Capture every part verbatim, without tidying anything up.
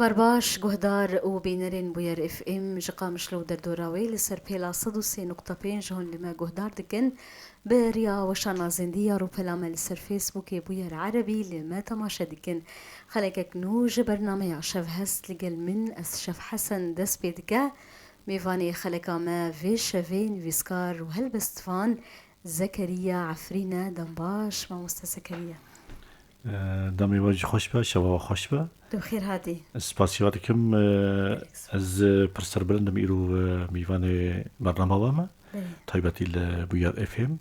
Barbaş, guhdar û bînerên Bûyer F M ji Qamişlo û derdora wê li ser pêla sed û sê nokta pênc hûn li me guhdar dikin. Bi riya weşana zindî ya rûpela me li ser Facebookê Bûyer Erebî li me temaşe dikin. Xelekek nû ji bernameya Şevhest li gel min, ez Şev Hesen, dest pê dike. Mêvanê xeleka me vê şevê nivîskar û helbestvan Zekeriya Efrîn e. Dem baş, mamoste Zekeriya. Demê we jî xweş be, şeva we xweş be. Tu bi xêr hatî. Spasiya dikim, e, Gelek spas. Ez, e, pir serbilind im îro, e, mîvanê bernama we me. Belê. Taybetî li Bûyer F M.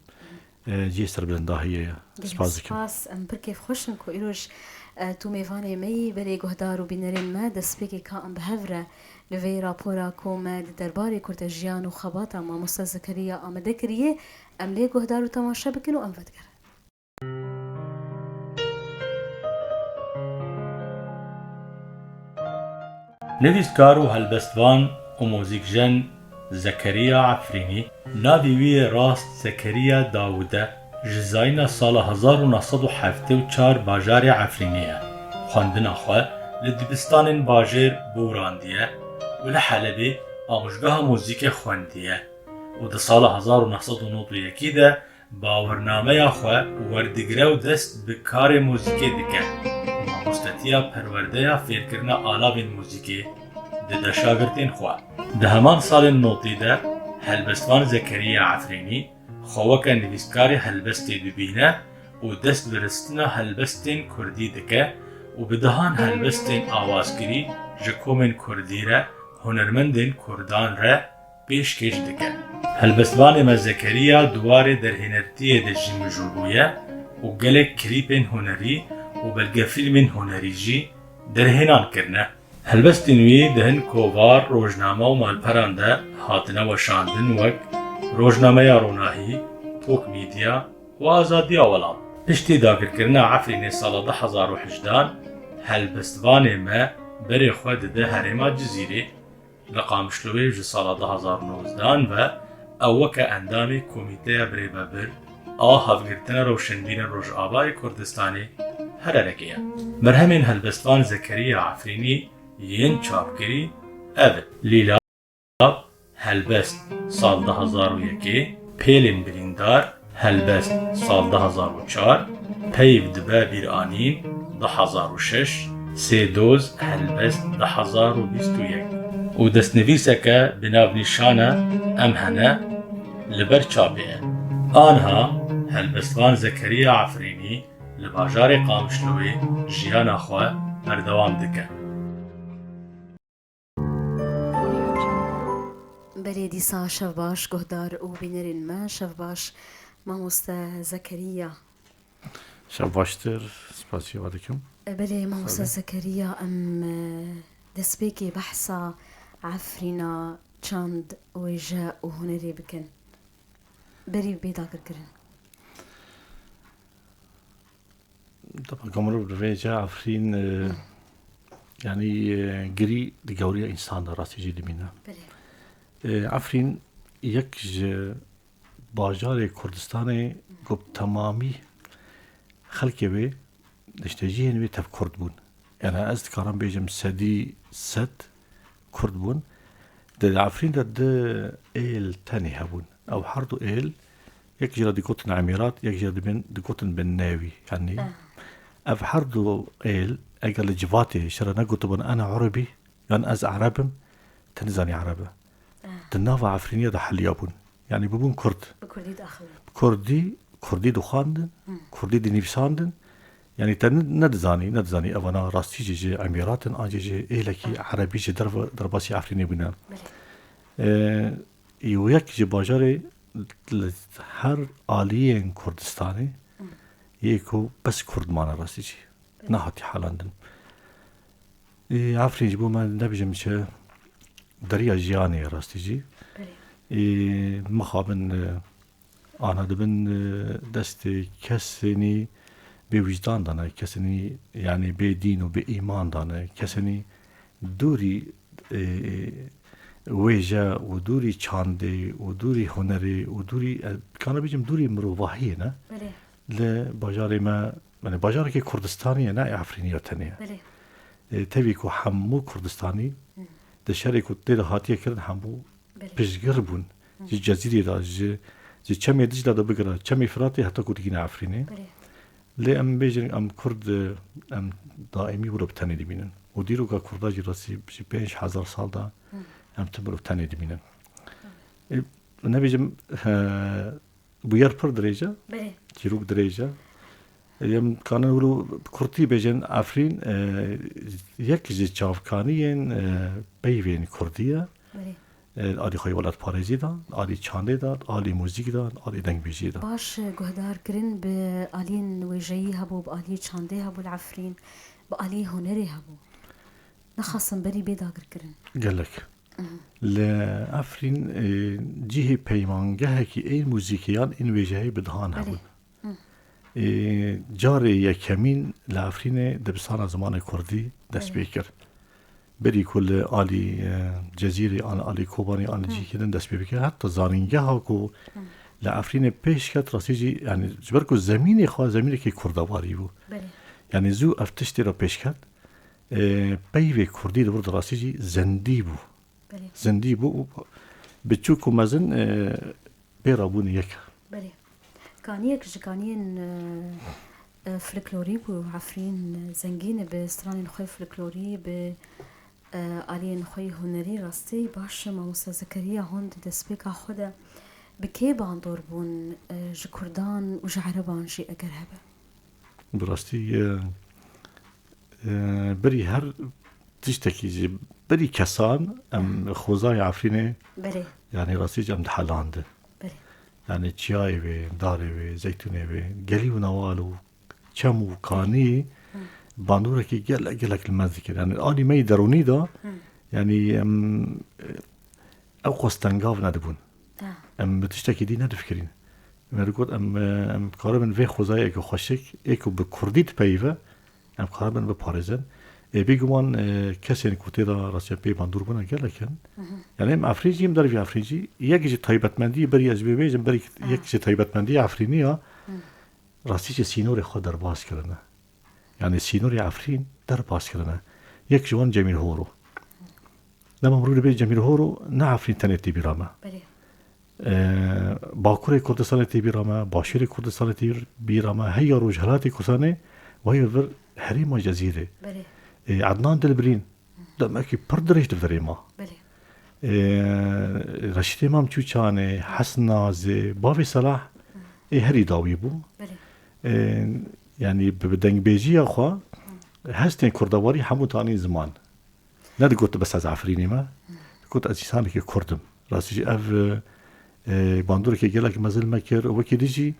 E, cihê serbilindahiyê ye. Gelek Spas dikim. Spas. Em pir kêfxweş in ku îroj, e, tu mêvanê me yî. Belê guhdar û bînerên me, destpêkê ka em bi hev re li vê rapora ku me di derbarê kurdejiyan û xebata mamoste Zekeriya amade kiriye, em lê guhdar û temaşe bikin û em vedigerin. Nivîskar û helbestvan û muzîkjen Zekeriya Efrînî, navê wî yê rast Zekeriya Dawûd e, ji zayîna sala hezar û neh sed û heftê û çar bajarê Efrînê ye. Xwendina xwe li dibistanên bajêr borandiye û li Helebê amûjgeha muzîkê xwendiye û di sala hezar û neh sed û nod û yekî de Bawernameya xwe werdigire û dest bi karê muzîkê dike. Mamostetiya perwerdeya fêrkirina alavên muzîkê dide şagirtên xwe. Di heman salên notî de helbestvan Zekeriya Efrînî xwe weke nivîskarê helbestê dibîne û dest bi ristina helbestên kurdî dike û bi dehan helbestên awazkirî ji komên kurdî re, hunermendên kurdan re pêşkêş dike. Helbestvanê me Zekeriya di warê derhênertiyê de jî mijûl bûye û gelek klîpên hunerî û belgefîlmên hunerî jî derhênan kirine. Helbestên wî di hin kovar, rojname û malperan de hatine weşandin wek Rojnameya Ronahî, Tok Media û Azadiya Welat. Piştî dagirkirina Efrînê sala du hezar û hejdehan, helbestvanê me berê xwe dide herêma Cizîrê. Li Qamişloyê ji sala du hezar û nozdehan ve ew weke endamê Komîteya Birêvebir a Hevgirtina Rewşenbîrên Rojavayê Kurdistanê, HRRK'ê ye. Berhemên helbestvan Zekeriya Efrînî yên çapkirî ev in: Lîla, Helbest, sal du hezar û yekê, Pêlên Birîndar, Helbest, sal du hezar û çar, Peyv dibe bîranîn, du hezar û şeş, Sêdoz, Helbest, du hezar û bîst û yek û destnivîseke bi navnîşana Em Hene li ber çapê ye. Aniha helbestvan Zekeriya Efrînî li bajarê Qamişloyê jiyana xwe berdewam dike. Belê dîsa şev baş, guhdar û bînerên me, şev baş, mamoste Zekeriya. Şev baştir, spasiya we dikim. E, belê, mamoste Zekeriya, em, e, destpêkê behsa Efrîna, çand, wêje û hunerê bikin. Berî bê dagirkirin. Dema ku mirov dibêje Efrîn, e, yanî, e, girî di gewriya însan de rastî jî dibîne. Belê. E, Efrîn yek ji bajarê Kurdistanê ku bi temamî xelkê wê, niştecihên wê tev Kurd bûn. Yani ez dikarim bêjim sedî sed Kurd bûn. Di Efrîn de du êl tenê hebûn. Ew her du êl, yek jî re digotin Emîrat, yek jî re dibên, digotin Bin Newî. Yani ev her du êl eger li civatê ji re negotibûn ena Erebî, yan ez Ereb im, te nizanî Ereb e. Di nava Efrîniyê de heliya bûn. Yani bibûn Kurd. Bi Kurdî diaxivin. Bi Kurdî, Kurdî dixwandin, Kurdî dinivîsandin. Yani te ne-, nedizanî, nedizanî evana rastî jî ji Emîrat in, an jî ji êlekî Erebî ji derve-, derbasî Efrînê bûne. Belê. Ee, û yek ji bajarê li her aliyên Kurdistanê yê ku bes Kurd mane rastî jî. Belê. Nehatî helandin. Ê, Efrîn ji bo me nebêjim çi, deriya jiyanê ye rastî jî. Belê. Ê, mixabin, e, ana dibin, e, destê kesenî bê wijdan dane, kesenî, yani bê dîn û bê îman dane, kesenî dûrî, e, wêje û dûrî çandê û dûrî hunerê û dûrî, e, kana bêjim dûrî mirovahiyê ne. Belê. Li bajarê me, yani bajarekê Kurdistanê ye, ne Efrînê ya tenê ye. Belê. E, tevî ku hemû Kurdistanî di şerê ku tê de hatiye kirin, hemû Belê. piştgir bûn. Ji Cezîrê de, ji, ji Çemê Dicla de bigire, Çemê Firatê heta ku digihîne Efrînê. Belê. Lê em bêjin, em Kurd, e, em daîmî wilo bi tenê dimînin. Û dîroka Kurda jî rastî ji pênc hezar sal de em tim wilo bi tenê dimînin. E, nebêjim, e, bûyer pir dirêj e. Belê. Çîrok dirêj e. E, em kanin wilo bi kurtî bêjin, Efrîn, e, yek ji çavkaniyên, e, peyvên Kurdî ye. Belê. E, alî xwe welatparêzî de, alî çandê de, alî muzîk de, alî dengbêjiyê de. Baş, e, guhdar kirin bi aliyên wêjeyî hebû, bi aliyê çandê hebû li Efrîn, bi aliyê hunerê hebû. Nexasim berî bê dagirkirin. Gelek. Li Efrîn, e, cihê peymangehekî ên muzîkê yan ên wêjeyê bi dihan Belê. hebûn. E, carê yekemîn li Efrînê dibistana zimanê Kurdî dest pê kir. Berî ku li alî, e, Cezîrê, an alî Kobanê, an cihê din dest pê bike, heta zanîngeha ku li Efrînê pêş ket, rastî jî, yani, ji ber ku zemînê xwe, zemînekî kurdewarî bû. Belê. Yani, zû ev tiştê re pêş ket, e, peyvê Kurdî li wir de rastî jî zindî bû. Belê. Zindî bû û biçûk û mezin, e, pê re bûn yek. Belê. Kaniyek ji kaniyên, e, e, folklorî bû. Efrîn, e, zengîn e bi stranên xwe folklorî, bi, e, aliyên xwe yê hunerî. Rastî baş e, mamoste Zekeriya, hûn di destpêka xwe de bi kê bandor bûn, e, ji Kurdan û ji Ereban jî eger hebe? Bi rastî, e, e, berî her tiştekî jî, berî kesan em xwezayê Efrînê, Belê. yani rastî jî em dihelandin. Belê. Yani çiyayê wê, darê wê, zeytûnê wê, gelî û newal û çem û kanî bandorekî gelek, gelek li me dikir. Yani alî me yî derûnî de, yani em, e, ew qas tengav nedibûn. Ha. Em bi tiştekî dî nedifikirîn. Me digot, em, em karibin vê xwezayê eke xweşik, ê ku bi kurdî dipeyive, em karibin biparêzin. Ê bêguman, e, kesên ku tê de rastiya pê bandor bûne gelek in. Hı hı. Yani em Efrîn jî, em dervî Efrîn jî, yek ji taybetmendiyê berî ez bê bêjim, berî Ha. yek ji taybetmendiyê Efrînî ya, Hı. rastî jî sînorê xwe derbas kirine. Yani sînorê Efrîn derbas kirine. Yek ji wan Cemîl Horo. Dema mirov dibê Cemîl Horo, ne Efrîn tenê tê bîra me. Belê. Ee, Bakurê Kurdistanê tê bîra me, Başûrê Kurdistanê tê bîra me, heya Rojhilatê Kurdistanê, wayê vir herêma Cezîrê. Belê. Ee, Ednan Dilbirîn, demekî pir dirêj di virê ma. Belê. Ee, Reşîdê Mam Çûçanê, Hesn Nazê, Bavê Selah, ê herî dawî bû. Belê. Ee, yani bi, bi dengbêjiya xwe, hestên kurdewarî hemû tanî ziman. Ne digot bes ez Efrînî me, digot ez însanekî Kurd im. Rastî jî ev, e, e, bandoreke gelek mezin me kir û wekî dî jî,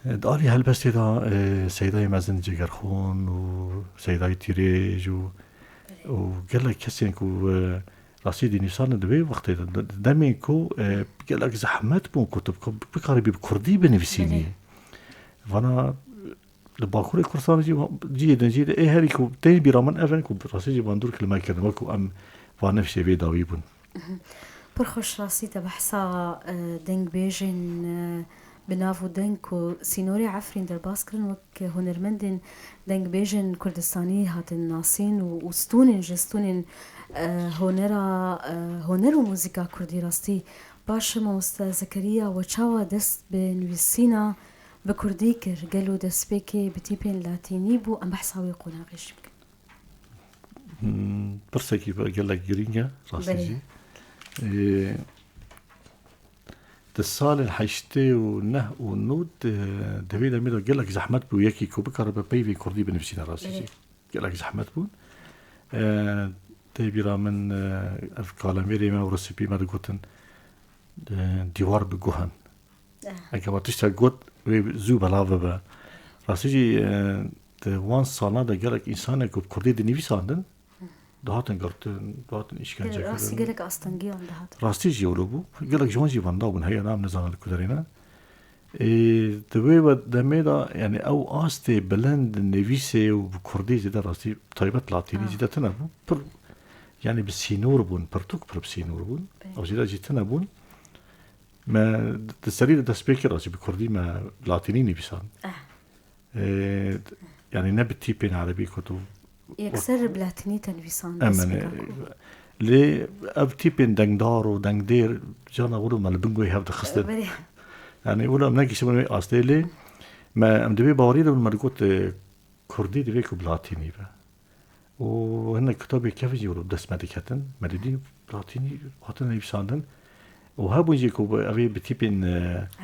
e, di alî helbestê de, e, Seydayê Mezin Cegerxwîn û Seydayê Tîrêj û, û gelek kesên ku, e, rastî dinivîsandin di vê wextê de, di, di demên ku, e, gelek zehmet bûn ku tu bi, bikaribî bi kurdî binivîsînî. Belê. Vana, Li Bakurê Kurdistanê jî, cihê din jî, ê herî ku tên bîra min ev in ku rastî jî bandor li me kirin, wek ku em va nifşê vê dawî bûn. Pir xweş, rastî te behsa, e, dengbêjên, e, bi nav û deng ku sînorê Efrîn derbas kirin, wek hunermendên dengbêjên Kurdistanî hatin nasîn û, û stûnên ji stûnên, e, honera, e, honer û muzîka Kurdî rastî. Baş e, mamoste Zekeriya, we çawa dest bi nivîsîna bi kurdî kir? Gelo destpêkê bi tîpên latînî bû? Em behsa wê qonaxê jî bikin. Hmm, pirsekî gelek girîng e, rastî Belê. jî. Ee, di salên heştê û neh û nod, e, di vê demê de gelek zehmet bû, yekî ku bikaribe peyvên kurdî binivîsîne, rastî Belê. jî. Gelek zehmet bûn. E, tê bîra min, e, ev kalemêrê me û resîpî me digotin, e, dîwar bi guh in. Eh. Eke we tiştek got, wê zû belav bibe. Rastî jî, e, di wan salan de gelek însanek ku bi kurdî dinivîsandin, dihatin girtin, dihatin îşkence kirin. Rastî gelek astengiyan dihat. Rastî jî wilo bû. Gelek ji wan jî wenda bûn, heya ne em nizanin li ku derê ne. Ê, di wê we demê de, yani ew astê bilind nivîsê û bi kurdî zêde rastî taybet latînî Ha. zêde tune bû. Pir, yani bi sînor bûn, pirtûk pir bi sînor bûn. Belê. Ew zêde jî tune bûn. Me di serî de dest pê kir, rastî bi kurdî me latînî nivîsand. Eh. Ê, yani ne bi tîpên erebî ku tu Yekser bi latînî te nivîsand. Em dest pê kir. Lê ev tîpên dengdar û dengdêr cana wilo me li bin guhê hev dixistin. Belê. Yani wilo em negihiştibûn wê astê lê me, em di vê bawerî de bûn, me digot, e, kurdî divê ku bi latînî be. Û hinek kitabê kevin jî wilo bi dest me diketin. Me didî latînî hatin nivîsandin. Û hebûn jî ku bi, ev ê bi tîpên, e,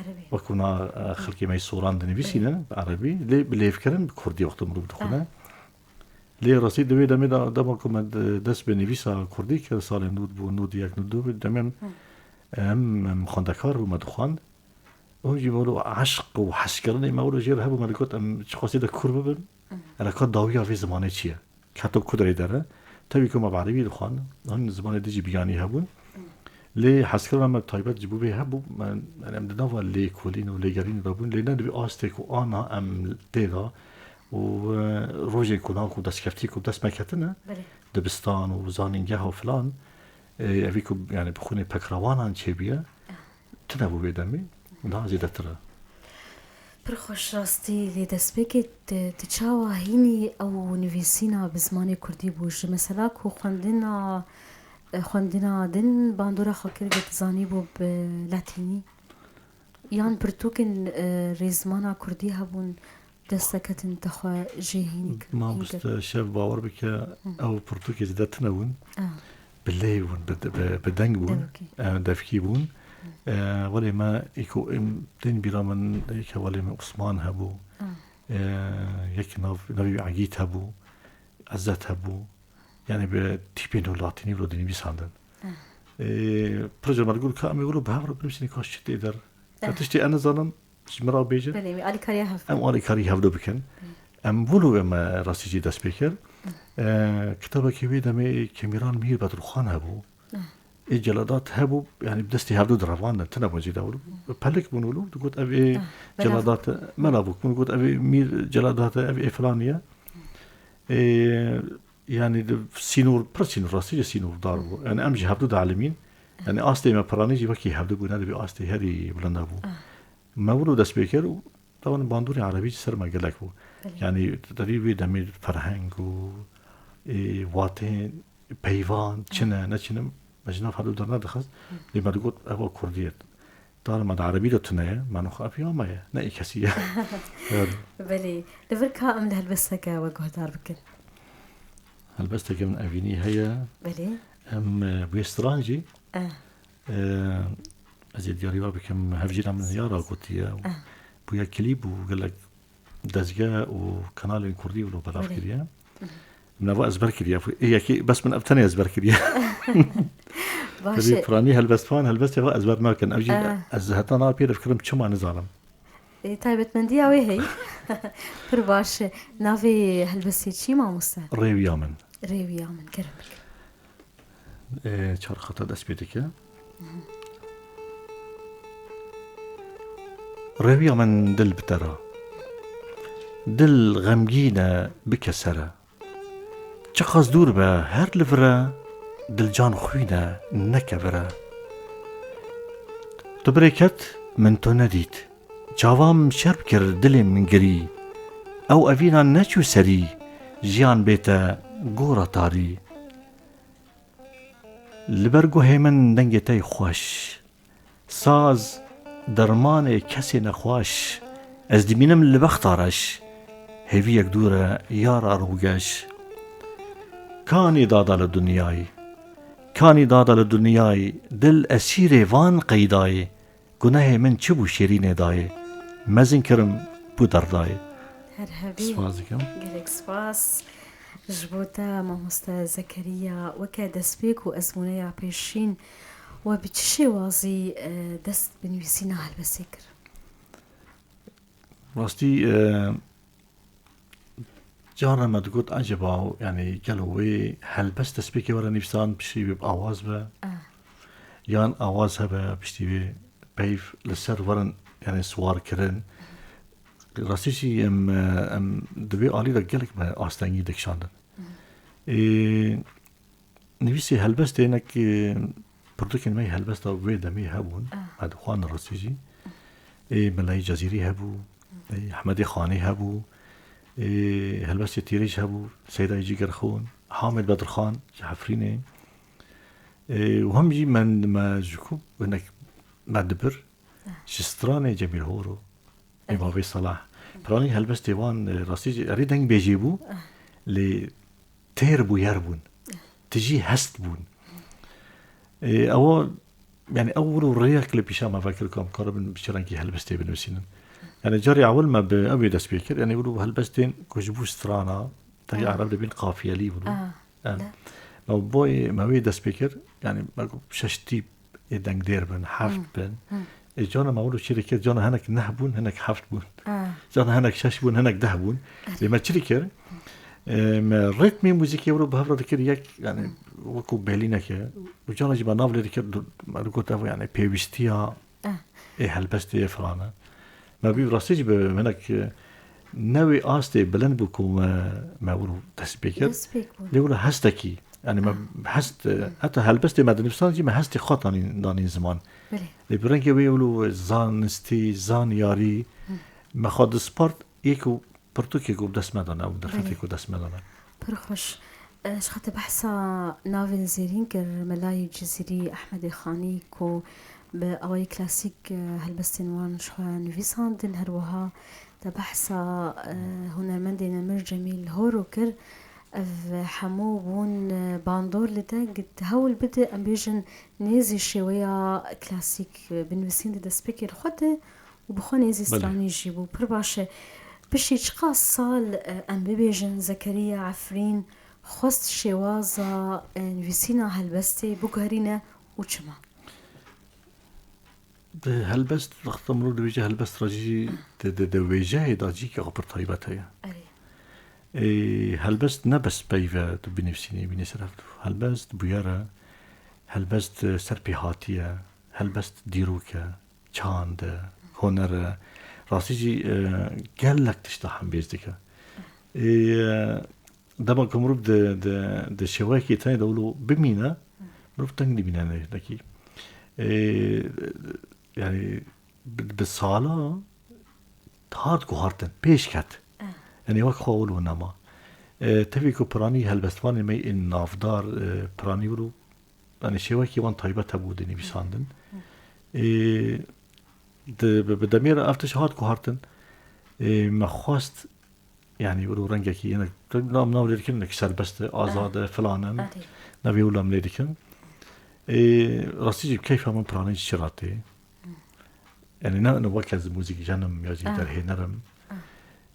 Erebî. Wekî na, e, xelkê me yê soran dinivîsînin bi erebî. Lê bi lêvkirin bi kurdî wexta mirov dixwine. Ah. Lê rastî di wê demê de, dema ku me de-, dest bi nivîsa kurdî kir, salên nod bû, nod yek, nod du, demê em, Hı. em, em xwendekar bû, me dixwend. Hûn jî wilo eşq û hezkirinê me wilo jê re hebû, me digot, em çiqasî de kûr bibin, Hı. ereka dawiya vê zimanê çi ye? Keto ku derê de re, tevî ku me bi erebî dixwend, hûn zimanê din jî biyanî hebûn. Lê hezkirina me taybet ji bo vê hebû, me, yani em di nava lêkolîn û lêgerînê de bûn, lê ne di vî astê ku ana em tê de û, e, rojên ku nan ku destkeftî ku dest me ketine, Belê. Dibistan û zanîngeh û filan, e, evî ku yani bi xwînê pekrewanan çêbûye, Ah. tune bû vê demê, daha zêdetir e. Pir xweş rastî lê destpêkê tu, tu çawa hînî ew nivîsîna bi zimanê kurdî bû? Ji mesela ku xwendina, xwendina din bandora xwe kir, tu zanîbû bi latînî? Yan pirtûkên, e, rêzimana kurdî hebûn, dest te ketin te xwe jê hînî kir, hîn kir? Mamoste şev bawer bike, Hı. ew pirtûkê zêde tune bûn. Ah. Bi lê bûn, bi, bi, bi deng bûn. Devkî. E, devkî bûn. Hı. E, welê me îko em tên bîra min, îke welê me Osman hebû. Ah. E, yek nav, navî wî Egît hebû. Ezet hebû. Yani bi tîpên latînî wilo dinivîsandin. Ah. E, pir caran me digot ka em ê wilo bi hev re binivîsînin ka çi tê der. Ka Ah. tiştê ez nizanim, ji min re bêjin. Belê, wî alîkariya hev. Em alîkarî hevdu bikin. Em wilo em, e, rastî jî dest pê kir. E, kitabekî wê demê Kemîran Mîr Bedrûxan hebû. Ah. Ê celadat hebû, yani bi destê hevdu direvandin, tune bûn jî de wilo. Pelik bûn wilo, digot ev ê Ah, belav. Celadat e, mela bû. Min got ev ê Mîr Celadat e, ev ê filan e. Ê, yani di sînor, pir sînor, rastî jî sînordar bû. Yani em jî hevdu dialimîn. Yani astê me piranî jî wekî hevdu bû, ne di vî astê herî bilind hebû. Ah. Me wilo dest pê kir û tawan bandorê erebî ji ser me gelek bû. Belê. Yani te dî wê demê ferheng û, ê, wateyên peyvan, çi ne, ne çi ne, me ji nav hevdu dernedixist. Lê me digot, eva kurdî ye. Dara me di erebî de tune ye, me nixwe ev ya me ye, ne ê kesî ye. Evet. Belê. Li vir ka em li helbesteke we guhdar bikin. Helbesteke min evînî heye. Belê. Em, e, wê stran jî, Eh. e, ez ê diyarî we bikim, hevjîna min ya ragotiye. Eh. Bûye klîp û gelek dezge û kanalên kurdî wilo belav Belê. kiriye. Mhm. Min eva ezber kiriye. Ê yekê bes min ev tenê ezber kiriye. Baş Tabii e. Piranî helbestvan, helbestê ve ezber nakin. Ev jî Eh. ez heta niha pê re fikirim çima nizanim. Ê, taybetmendiya wê heye. Pir baş e. Navê helbestê çi mamoste? Rêwiya min. Rêwiya min, kerem bike. Ê, çar qata dest pê dike. Rêwiya min dil bi te re. Dil xemgîn e, bike sere. Çiqas dûr be, her li vir e, dilcan xwîn e, neke vir e. Tu birê ket, min tu nedît. Çavam şerb kir, dilê min girî. Ew evîna neçû serî, jiyan bê te gora tarî. Li ber guhê min dengê te yê xweş. Saz, dermanê kesê nexweş. Ez dimînim li bexta reş. Hêviyek dûr e, yara rûgeş. Kanî dada li dinyayê. Kanî dada li dinyayê. Dil esîrê van qeydayê. Gunehê min çi bû şêrînê dayê. Mezin kirim bû derdayê. Her hebî. Spas dikim. Gelek spas. Ji bo te mamoste Zekeriya, weke destpêk û ezmûneya pêşîn, we bi çi şêwazî, e, dest bi nivîsîna helbestê kir? Rastî, e, carna me digot, eceba, yani, gelo wê helbest destpêkê were nivîsan, piştî wê bi awaz be? Ah. Yan awaz hebe, piştî wê peyv li ser werin, yani, siwar kirin? Rastî jî em, em di vê alî de gelek me astengî dikişandin. Ê, nivîsê helbestê hinek, e, pirtûkên me yê helbesta wê demê hebûn. Ah. Me dixwandin rastî jî. Ê, Melayê Cezîrî hebû, ê, Ehmedê Xanî hebû, Ê, helbestê Tîrê jî hebû, Seyda Cîgerxan, Hamed Bedirxan ji Efrînê. Ê, û hem jî me, me ji ku hinek me dibir, ji stranê Cemîl Horo, ê Erê. Bavê Salah. Piranî helbestê wan, e, rastî jî erê dengbêjê bû, lê têr bûyer bûn. Tijî hest bûn. Ê, ewa, yani ew wilo rêyek li pîşa me vekir ku em karibin bi çi rengî helbestê binivîsînin. Yani carê ewil me bi ew ê dest pê kir. Yani wilo helbestên ku ji bo strana, tevî Ah. ereb dibîn qafiyelî wilo. Ah, Em. ne. Me boyê me wê dest pê kir. Yani me got şeş tîp ê dengdêr bin, heft Hmm. bin. Hmm. Ê, cana me wilo çi dikir, cana hinek neh bûn, hinek heft bûn. Ah. Cana hinek şeş bûn, hinek deh bûn. Erê. Lê me çi dikir? Ê, me ritmê muzîkê wilo bi hev re dikir yek, yani Hmm. wekû belîneke. Û cana jî me nav lê dikir, du-, me digot ev yani pêwîstiya Ah. ê helbestê ye filan e. Me bî rastî jî bi hinek, e, newê astê bilind bû ku me, me wilo dest pê kir. Dest pê bûn. Lê wilo hestekî. Yani me Ah. hest, e, heta helbestê me dinivîsan jî me hestê xwe danîn, danîn ziman. Belê. Lê bi rengê wê wilo zanistî, zanyarî, Hı. me xwe dispart, yê ku pirtûkê ku bi dest me dane, ew derfetê Belê. ku dest me dane. Pir xweş. E, ji xatir behsa navên zêrîn kir, Melayê Cizîrî, Ehmedê Xanî ku bi awayî klasîk, e, helbestên wan ji xwe nivîsandin, her wiha te behsa, e, hunermendê nemir Cemîl Horo kir. Ev hemû bûn, e, bandor li te, got, hewl bide, em bêjin, nêzî şêweya klasîk, e, binivîsîn di destpêkê li xwe de û bi xwe nêzî Belê. stranî jî bû. Pir baş e. Piştî çiqas sal, e, em bibêjin, Zekeriya Efrîn xwest şêwaza, e, nivîsîna helbestê biguherîne û çima? Di helbest, wexta mirov dibêje helbest re jî di, di, di wêjeyê de cîkê xwe pir taybet heye. Erê. Ê, helbest ne bes peyv e tu binivîsînî, bînî ser hev. Helbest bûyer e, helbest, e, serpêhatî ye, helbest dîrok e, çand e, huner e. Rastî jî, e, gelek tişta hembêz dike. Ê, e, dema ku mirov di, di, di şêweyekî tenê de wilo bimîne, mirov teng dibîne hinekî. Ê, yani bi, bi sala hat guhartin, pêş ket. Ah. Yani wek xwe wilo nema. Ê, tevî ku piranî helbestvanê me ên navdar, ê, piranî wilo, yani şêwekî wan taybet hebû dinivîsandin. Ê, di, bi, bi demê re ev tişt hat guhartin. Ê, me xwest, yani wilo rengekî, hinek, nav, nav lê dikin, hinek serbest e, azad e, filan e. Erê. Navê wilo em lê dikin. Ê, rastî jî keyfa min piranî ji çira tê. Yani ne, ne wek ez muzîkjen im ya jî Ah. derhêner im. Ah.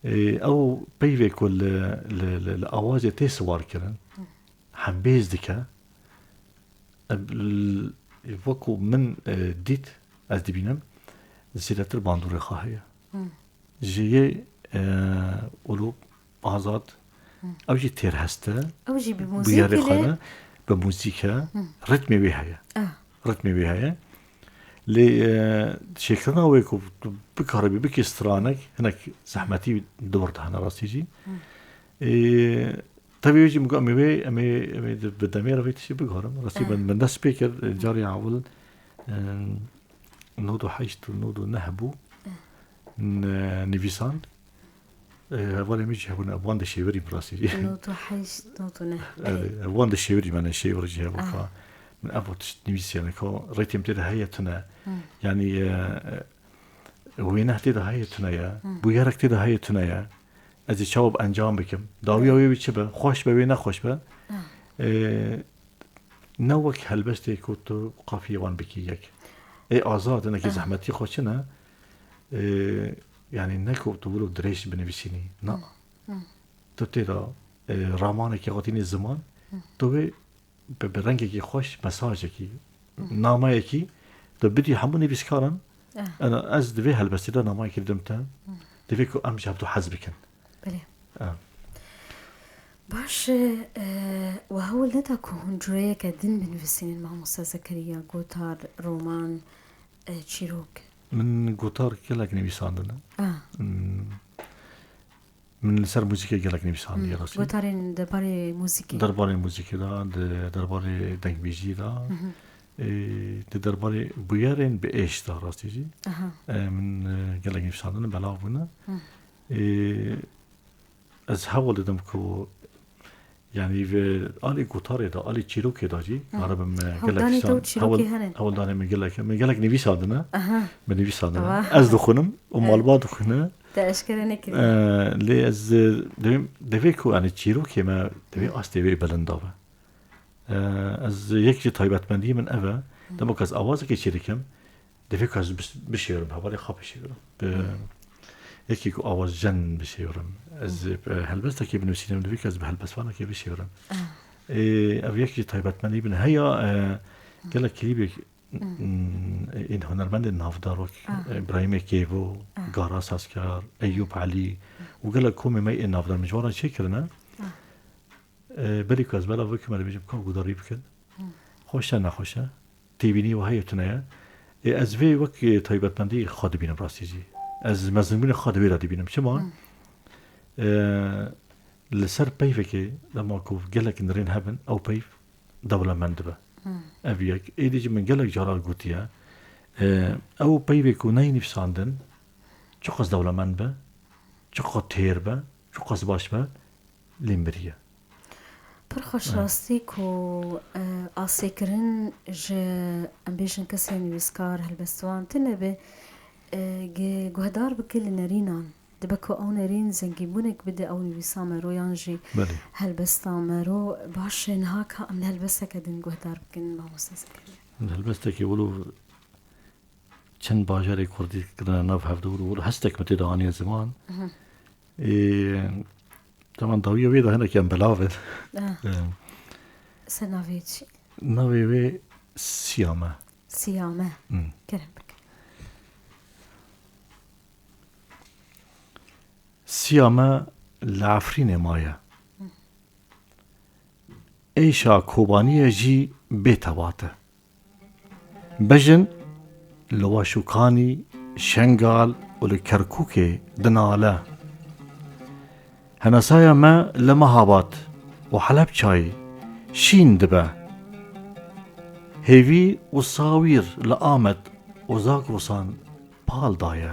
Ê, ew peyvê ku li, li, li, li awazê tê siwar kirin, hembêz dike. Em, l-, wekû min, e, dît, ez dibînim, zêdetir bandorê xwe heye. Hmm. Ji yê, e, ûlû azad, Hmm. ew jî têrhest e, Ew jî bi bi muzîkê yarê xwe lê ne, bi muzîk e, Hmm. ritmê wê heye. Ah. Ritmê wê heye. Lê, e, şêkirina wê ku tu bikaribî bikî stranek, hinek zehmetî dor dihene rastî jî. Hmm. Ê, Tevî wê jî min got, em ê wê, em ê, em ê di, bi demê re vê tiştê biguherim. Rastî Ah. min, min dest pê kir, e, carê ewil, e, nod û heşt û nod û neh bû. Ah. N-, nivîsan. E, hevalê min jî hebûn, wan de şêwirî bi rastî jî. Nod û heşt, nod û neh. Erê, wan de şêwirî, me ne şêwir jî hebû Ah. ka. Min ev tişt nivîsî, yani ka rêtêm tê de heye tune. Hmm. Yani, e, e, wêne tê de heye tune ye. Hmm. Bûyerek tê de heye tune ye. Ez ê çawa bi encam bikim? Dawiya wê wî çi be? Xweş be, wê nexweş be? Ah. Ê, ne wek helbestê ku tu qafiyê wan bikî yek. Ê azad, hinekî Ah. zehmetî xwe çi ne? Ê, yani ne ku tu wilo dirêj binivîsînî. Na. Hmm. Hmm. Tu tê de, ê, ramanekî hatînî ziman, Hmm. tu wê bi, bi rengekî xweş mesajekî, Hı. namayekî tu bidî hemû nivîskaran, Eh. ena ez di vê helbestê de namayekî didim te, Hı. divê ku em ji hevdu hez bikin. Belê. Eh. Baş e, e, we hewl neda ku hûn cureyeke din binivîsînin, mamoste Zekeriya, gotar, roman, e, çîrok? Min gotar gelek nivîsandine. Ah. Hmm. Min li ser muzîkê gelek nivîsandiye Hmm, rastî. Gotarên derbarê muzîkê. Derbarê muzîkê de, di derbarê dengbêjiyê de, Hı hı. e, di derbarê bûyerên bi êş de rastî jî. Aha. E, min, e, gelek nivîsandine, belav bûne. Hı. E, ez hewl didim ku, yanî, vê alî gotarê de, alî çîrokê de jî, Hı. karibim, e, gelek Hewldanê te û şan-, çîrokê hewl-, henin. hewldanê min gelek, min gelek nivîsandine, Aha. min nivîsandine. Wa. Ez dixwînim û Evet. malbat dixwîne. Te eşkere nekiriye. E, lê ez, e, divêm, divê ku, yanî, çîrokê me, divê Hı. astê wê bilind be. E, ez yek ji taybetmendiyê min ev e. Hı. Dema ku ez awazekê çêdikim, divê ku ez bis-, bişêwirim, hevalê xwe bişêwirim. Bi Hı. yekî ku awaz jen bişêwirim. Ez, Hı. e, helbestekê binivîsînim, divê ku ez bi helbestvanekê bişêwirim. Ah. Ê, ev yek ji taybetmendî min heye, e, Hı. gelek klîbek, Hı. mm, ên hunermendên navdar wek Ah. Îbrahîmê Kêvo, Ah. Garas Askar, Eyûp Elî û gelek komê me ên navdar min ji wan re çêkirine. Ah. E, berî ku ez belav bikim, ez dibêjim ka guhdarî bikin. Hı. Xweş e, nexweş e. Têbînî we heye, tune ye. E, ez vê wek, e, taybetmendî xwe dibînim rastî jî. Ez mezinbûnê xwe di wê de dibînim. Çima? Hı. E, li ser peyvekê dema ku gelek nirên hebin, ew peyv dewlemend dibe. Hı. Ev yek. Êdî jî min gelek caran gotiye, e, ew peyvê ku neyê nivîsandin, çiqas dewlemend be, çiqas têr be, çiqas baş be, lê miriye. Pir xweş Evet. rastî ku, e, asêkirin ji, em bêjin, kesên nivîskar, helbestvan tune be, e, gi-, guhdar bike li nerînan. Dibe ku ew nerîn zengînbûnek bide ew nivîsa me ro yan jî Belê. helbesta me ro. Baş e, niha ka em li helbesteke din guhdar bikin, mamoste Zekeriya. Helbestekê wilo çend bajarê kurdî kirine nav hevdû û hestek min tê de aniye ziman. Mhm. Ê, tamam, dawiya wê de hinek em belav in. Ah. Em. Ser navê çi? Navê wê Siyame. Siyame. Hmm. Kerem bike. Siyame li Efrînê maye. Hmm. Êşa Kobaniyê jî bê tebat e. Bejin li Weşûkanî, Şengal û li Kerkûkê dinale. Henasaya me li Mehabad û Helebçayê şîn dibe. Hêvî û sawîr li Amed û Zagrosan pal daye.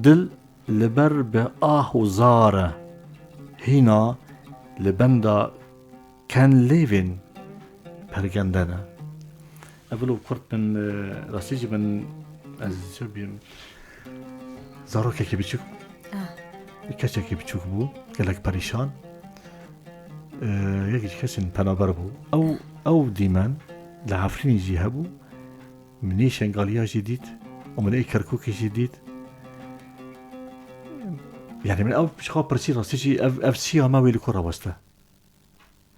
Dil li ber bi ah û zar e, hîna li benda kenlêvên pergende ne. Ev wilo kurt bin, e, rastî jî bin, ez çi bîm, zarokekî biçûk, Ah. keçekî biçûk bû, gelek perîşan. E, yek ji kesên penaber bû. Ew, ew dîmen li Efrînê jî hebû. Min ê Şengaliya jî dît û min ê Kerkûkê jî dît. Yani min ew ji xwe pirsî, rastî jî ev, ev Siyame wê li ku raweste.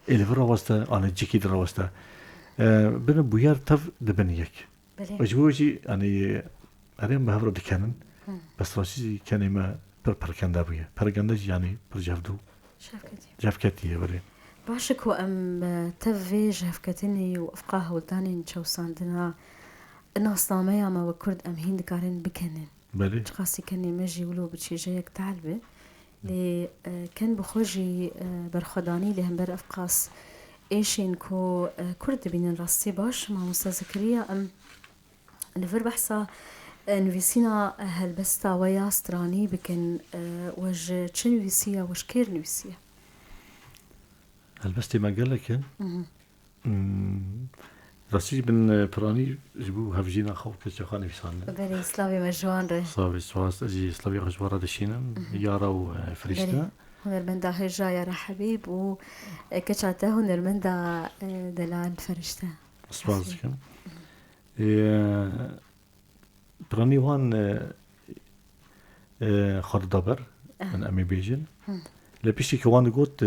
Ê li vir raweste, anê cîkî di raweste. E, bin bûyer tev dibin yek. Belê. Ji bo jî, yani, erê em bi hev re dikenin. Hı. Bes rastî jî kenê me pir perkende bûye. Perkende jî, yani, pir cevdû. Şevketî. Cevketî ye, belê. Baş e ku em, e, tev vê jevketinê û efqa hewldanên çewsandina nasnameya me wek Kurd em hîn dikarin bikenin. Belê. Çiqasî kenê me jî wilo bi çêjeyek tehl be. Lê, e, ken bi xwe jî, e, berxwedanî li hember efqas êşên ku, e, Kurd dibînin rastî baş. Mamoste Zekeriya, em li vir behsa, e, nivîsîna, e, helbesta we ya stranî bikin. E, we ji çi nivîsiye, we ji kê re nivîsiye? Helbestê me gelek in. Mhm. Hmm. Rastî jî bin, e, piranî ji bo hevjîna xwe û keça xwe nivîsandin. Belê, slavê me ji wan re. Slavê, spas. Ez jî slavê xwe ji wan re dişînim. Mhm. Yara û, e, Firîşte. Belê. Hunermenda hêja Yara Hebîb û, e, keça te hunermenda, e, delal Firîşte. Spas dikim. E, Piranî wan, e, e, xwe dida ber, Eh. min em ê bêjin. Hmm. Lê piştî ku wan digot, e,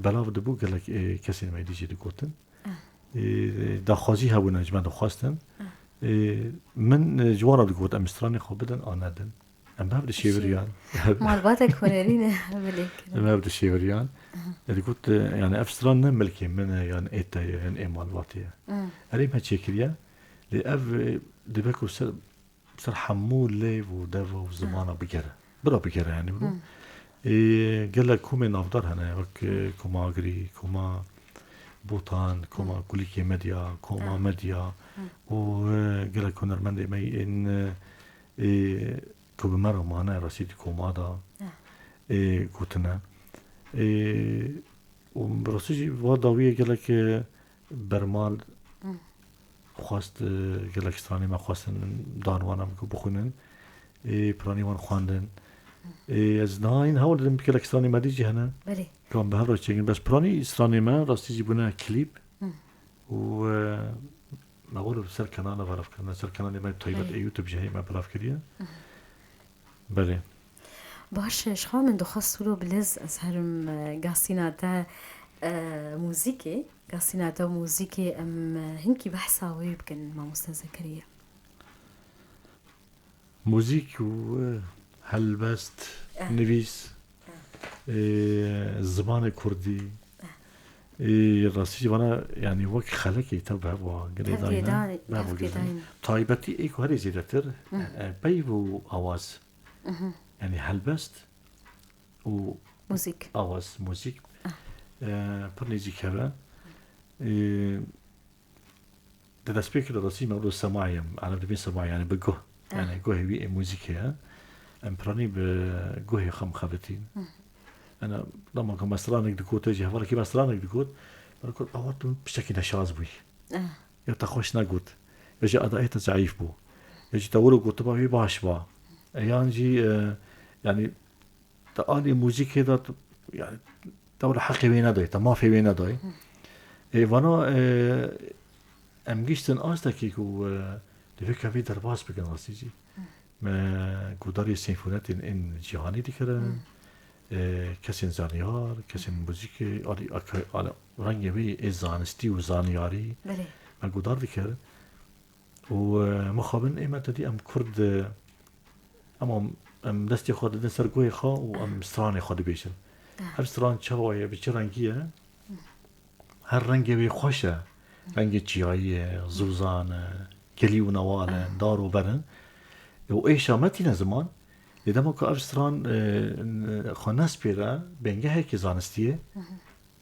belav dibû, gelek, e, kesên me dî jî digotin. Eh. E, daxwazî hebûne ji me dixwestin. Eh. E, min, e, ji wan re digot, em stranê xwe bidin an nedin. Em bi hev dişêwiriyan. Malbatek hunerî ne, bilê kirin. Em bi hev dişêwiriyan. Aha. E, digot, e, yani ev stran ne milkê min e, yan ê te ye, yan ê malbatê ye. Hmm. Erê me çêkiriye. Lê ev, e, dibe ku ser, ser hemû lêv û deva û zimana bigere. Bira bigere, yani, biro. Hmm. Ê, gelek komê navdar hene, wek, e, Koma Agirî, Koma Botan, Koma Hmm. Kulîkê Medya, Koma Hmm. Medya Hmm. û, e, gelek hunermendê me yên, e, ê, ku bi me re mane, rastî di koma da. Hmm. ê gotine. Ê, û bi rastî jî va dawiyê gelek, e, bermal xwest, e, gelek stranê me xwestin dan wana min ku bixwînin. Ê, piranî wan xwendin. Ê, ez niha hîn hewl didim gelek stranê me dî jî hene. Belê. Kan bi hev re çêkin. Bes piranî stranê me rastî jî bûne klîp. Û, e, me wilo ser kanala belav kirine, ser kanalê me taybet ê YouTube jî heye me belav kiriye. Belê. Baş e, ji xwe min dixwest wilo bilez ez herim, e, gasîna te, e, muzîkê, gasîna te muzîkê em, e, hinkî behsa wê bikin, mamoste Zekeriya. Muzîk û, e, helbest, Eh. nivîs, Eh. e, zimanê kurdî, Eh. e, rastî jî vana, yanî wek xelekê tev bi hev wa girêdayî ne? Tevgêdayî, Bi hev wa tevgêdayî girêdayî ne? Taybetî ê ku herê zêdetir, Hmm. e, e, peyv û awaz. Mhm. Yanî helbest û Muzîk. awaz, muzîk, Ah. e, pir nêzîk heve. E, Di destpêkê de rastî me wilo semayê em, ereb dibên semayê, yanî bi guh. Ah. Yanî guhê wî ê muzîkê ye. Em piranî bi guhê xwe mixebitîn. Hmm. Ena, dema ku me stranek digot, jî hevalekî me stranek digot, me digot, "Awa tu tiştekî neşaz bûyî." Ah. Ya te xweş negot. Ya jî edayê te zeîf bû. Ya jî te wilo gotiba wî baş ba. E, yan jî, e, yanî Te alî muzîkê de tu, yani, te wila heqê wê nedayê, te mafê wê nedayê. Hı. Ê, vana, e, em giştin astekî ku, e, divê ku em vê derbas bikin rastî jî. Hı. Me gudarê senfonetên ên cîhanî dikirin. Hı. E, kesên zanyar, kesên muzîkê, alî aka-, alî rengê wê ê zanistî û zanyarî Belê. me gudar dikirin. Û, e, mixabin ê me tedî em Kurd, e, em, em destê xwe didin ser guhê xwe û em stranê xwe dibêjin. Ah. Ev stran çawa ye, bi çi rengî ye? Her rengê wê xweş e. Rengê çiyayî ye, zûzan e, gelî û newal e, Ah. dar û ber in. E, û êşa me tîne ziman. Lê dema ku ev stran, e, n-, xwe nespêre bengehekî zanistiyê, Mhm.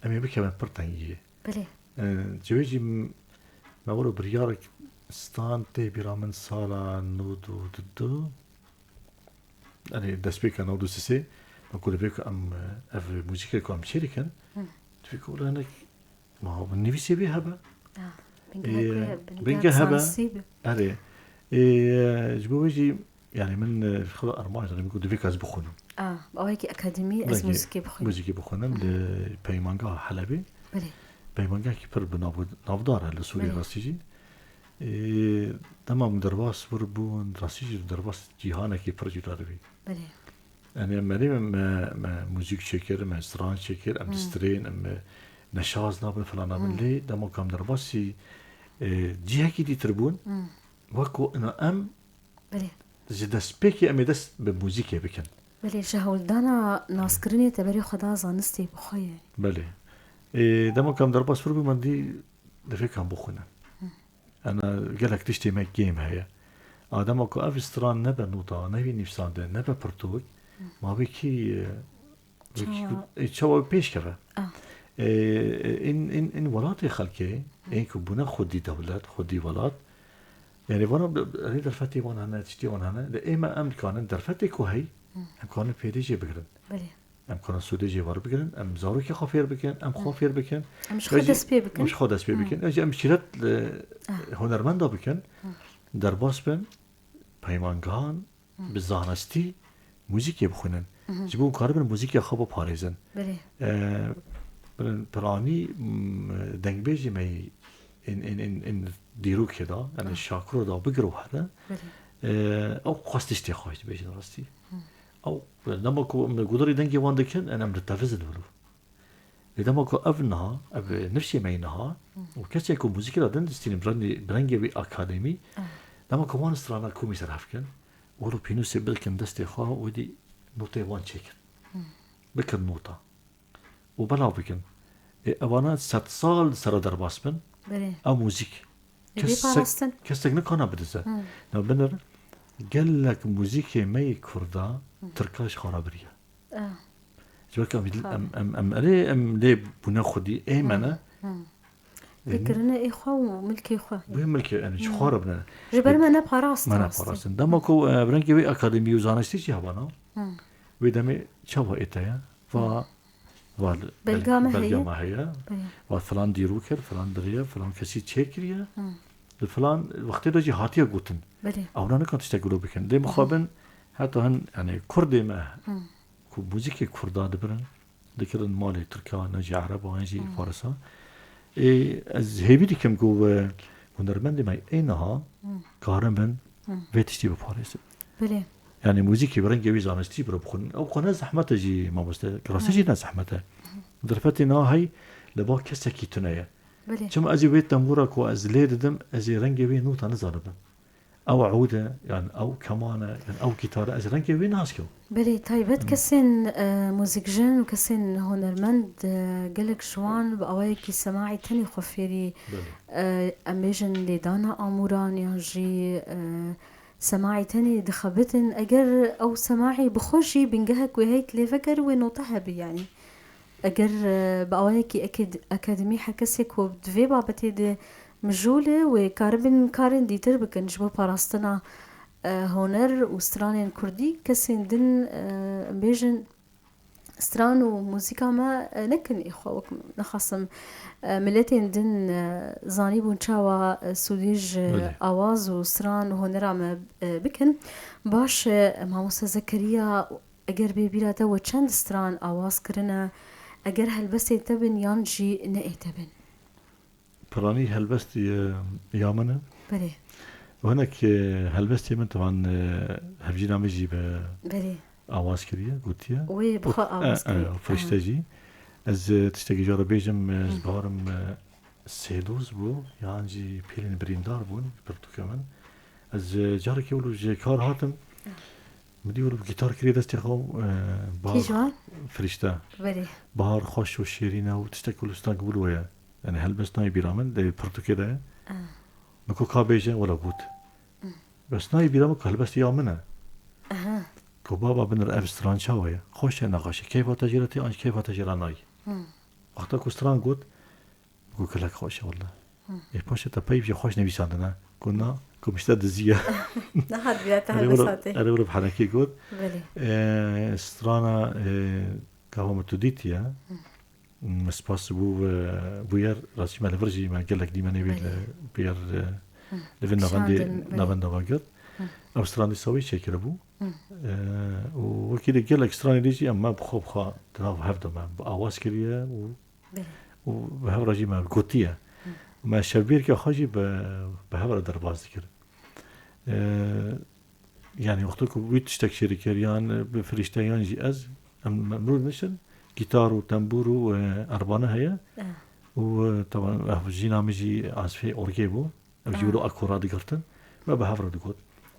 em ê bikevin pir tengiyê. Belê. E, ji wê jî m-, me wilo biryarek stan tê bîra min sala nod û du. Yanî destpêka nod û sê, me ku divê ku em, e, ev muzîkê ku em çê dikin, Hı. divê ku wilo hinek, ma nivîsê wê hebe. Ah, bingehek Ê, wê hebe, bingehek bingeh hebe. zansî be. Erê. Ê, ji bo wê jî Yani min, e, xwe armanc danim ku divê ku ez bixwînim. Ah, bi awayekî akademî ez Belkî muzîkê bixwînim. muzîkê bixwînim Hı hı. li Peymangeha Helebê. Belê. Peymangehekî pir bi nav-, navdar e li Sûriyê Belê. rastî jî. Ê, dema min derbas wir bûn, rastî jî derbas cîhanekî pir cuda dibî. Belê. Yani em erê me, me, me muzîk çêkir, me stran çêkir, em Hı. distirên, em, e, neşaz nabin, filan nabin. Hı. Lê dema ku em derbasî, e, cihekî dîtir bûn, Hı. wek ku ina em Belê. Ji destpêkê em ê dest bi muzîkê bikin. Belê, ji hewldana naskirinê te berê xwe da zanistê bi xwe ye. Belê. Ê, dema ku em derbas vir bû, me dî divê ku em bixwînin. Hı. Ena gelek tiştê me kêm heye. A dema ku ev stran nebe nota, nebe nivîsandin, nebe pirtûk, Hı. ma wê kî, e, Çawa? Ê, çawa pêş keve? Ah. Ê, ê, in, in, in welatê xelkê, ên ku bûne xwedî dewlet, xwedî welat, yani vana bi, bi, rê derfetê wan hene, tiştê wan hene. Lê ê me em dikarin derfetê ku hey, Hı. em karin fêrê jê bigirin. Belê. Em karin sûdê jê werbigirin, em zarokê xwe fêr bikin, em xwe Hı. fêr bikin. Em ji Ve xwe jî dest pê bikin. em ji xwe dest pê Hı. bikin. Ve jî em şîret, e, Ah. hunermenda bikin, Hı. derbas bin, peymangehan, Hı. bi zanistî muzîkê bixwînin. Hı hı. Ji bo karibin muzîkê xwe biparêzin. Belê. E, piranî, m, dengbêjê me yî in, in, in, in dîrokê de, yani Ah. Şakiro de bigir û here, Belê. e, ew xwest tiştê xwe dibêjin rastî. Hı. Ew, dema ku em gudarî dengê wan dikin, em, em ditevizin wilo. Lê dema ku ev niha, ev nifşê me yî niha, Hı. û kesên ku muzîkê re din distînin, bi rengê, bi rengê wî akademî, Ah. dema ku wan strana komî ser hev kin, wilo pînûsê bikin destê xwe, wê dî notê wan çêkin. Hı. Bikin nota. Û belav bikin. Ê, evana sed sal di sera derbas bin, Belê. ew muzîk. Ê, Kes bê parastin. kesek nikana bidize. Hı. Na binir, gelek muzîkê me yê Kurda, Hı. Tirka ji xwe re biriye. Ah. Ji ber ku em, Tabii. em, em, em erê, em lê bûne xwedî ê me ne. Hı. Lê kirine ê xwe û milkê xwe. Bûye milkê, em ji Hı. xwe re bine. Ji ber me ne parast Me ne rast. parastin. Dema ku, e, bi rengê wê akademî û zanistî jî hebana. Hı. Wê demê çawa êteye? Va, va li-, Belga me belga heye. me heye. Belê. Va filan dîrok kir, filan diriye, filan kesî çêkiriye. Hı. Li filan wextê de jî hatiye gotin. Belê. Ewna nikan tiştek wilo bikin. Dê mixabin heta hin, yani Kurdê me Hı. ku muzîkê Kurda dibirin, dikirin malê Tirka, ne jî Ereba, ne jî Hı. Farisa. Ê, ez hêvî dikim ku, e, hunermendê me ê niha Hı. karin bin Hı. vê tiştî biparêzin. Belê. Yani muzîkê bi rengê wî zanistî bira bixwin. Ew xwe ne zehmet e jî mamoste. Rastî Hı. jî ne zehmet e. Derfetê niha hey li ba kesekî tune ye. Belê. Çima ez ê wê tembûra ku ez lê didim, ez ê rengê wê nota nizanibim. Ew ewd e, yan ew keman e, yan ew gîtar e, ez rengê wê nas kim. Belê, taybet Hı. kesên, e, muzîkjin û kesên hunermend, e, gelek ji wan bi awayekî semaî tenê xwe fêrî, Belê. e, em bêjin lêdana amûran yan jî, e, semaî tenê dixebitin. Eger ew semaî bi xwe jî bingehek wê heyt lê veger wê nota hebî, yanî. Eger, e, bi awayekî eked-, akademî her kesê ku di vê babetê de mijûl e, wê karibin karên dîtir bikin ji bo parastina, e, huner û stranên kurdî, kesên din, e, em bêjin stran û muzîka me, e, nekin ê xwe wek nexasim, e, miletên din, e, zanîbûn çawa, e, sûdî ji Belê. awaz û stran û hunera me, e, bikin. Baş e, mamoste Zekeriya, Eger bê bîra te we çend stran awaz kirine, eger helbestên te bin yan jî ne ê te bin? Piranî helbestî, e, ya min e. Belê. Û hinek, e, helbestê min tevan, e, hevjîna min jî bi Belê. awaz kiriye, gotiye. Wê bi Û, xwe e, awaz e, kiriye. û firîşte Aha. jî. Ez, e, tiştekî ji we re bêjim, e, ez Hı. barim, e, sêdoz bû, yan jî pêlên birîndar bûn, pirtûkê min. Ez, e, carekê wilo ji kar hatim, Ah. min dî wilo gîtar kiriye destê xwe, e, Bahar Kîjan? Firîşte. Belê. Bahar xweş û şêrîn e û tiştek wilo stank wilo ye. Yani helbest nayê bîra min, di pirtûkê de ye. Ah. Min ku ka bêje, wela got. Hmm. Bes nayê bîra min ku helbest ya min e. Aha. Ku baba binir ev stran çawa ye? Xweş e, nexweş e. Keyfa te jê re tê, an jî keyfa te jê re nayê. Hmm. Wexta ku stran got, Got gelek xweş e wele. Hı. Ê paşê te peyv jî xweş nivîsandine. Got na, ku mişte dizî ye. Niha diviya te Erê helbest were, hatê. erê were bi henekê got. Belê. Ee, strana, ee, gava min tu dîtiye. Hı. Min spas bû, ee, bûyer, rastî me li vir jî me gelek dîmenê wê Belê. li bûyer, ee, Hı. li vin navendê, Şandin, belê. navenda ve girt. Hı. Ev stran dîsa wê çêkiribû. Hı. Ee, û wekî de gelek stranê dî jî em me bi xwe bi xwe di nav hev de me bi awaz kiriye û Belê. û bi hev re jî me gotiye. Hı. Me şevbêrka xwe jî bi, bi hev re derbas dikir. Ee, yani wexta ku wî tiştek şêrî kir, yan bi firîşte, yan jî ez, em, em rû nişin, gîtar û tembûr û, e, erbane heye. Eh. Û, e, taban, ev jîna min jî azfê orgê bû. Ev jî Ah. wilo akora digirtin. Me bi hev re digot.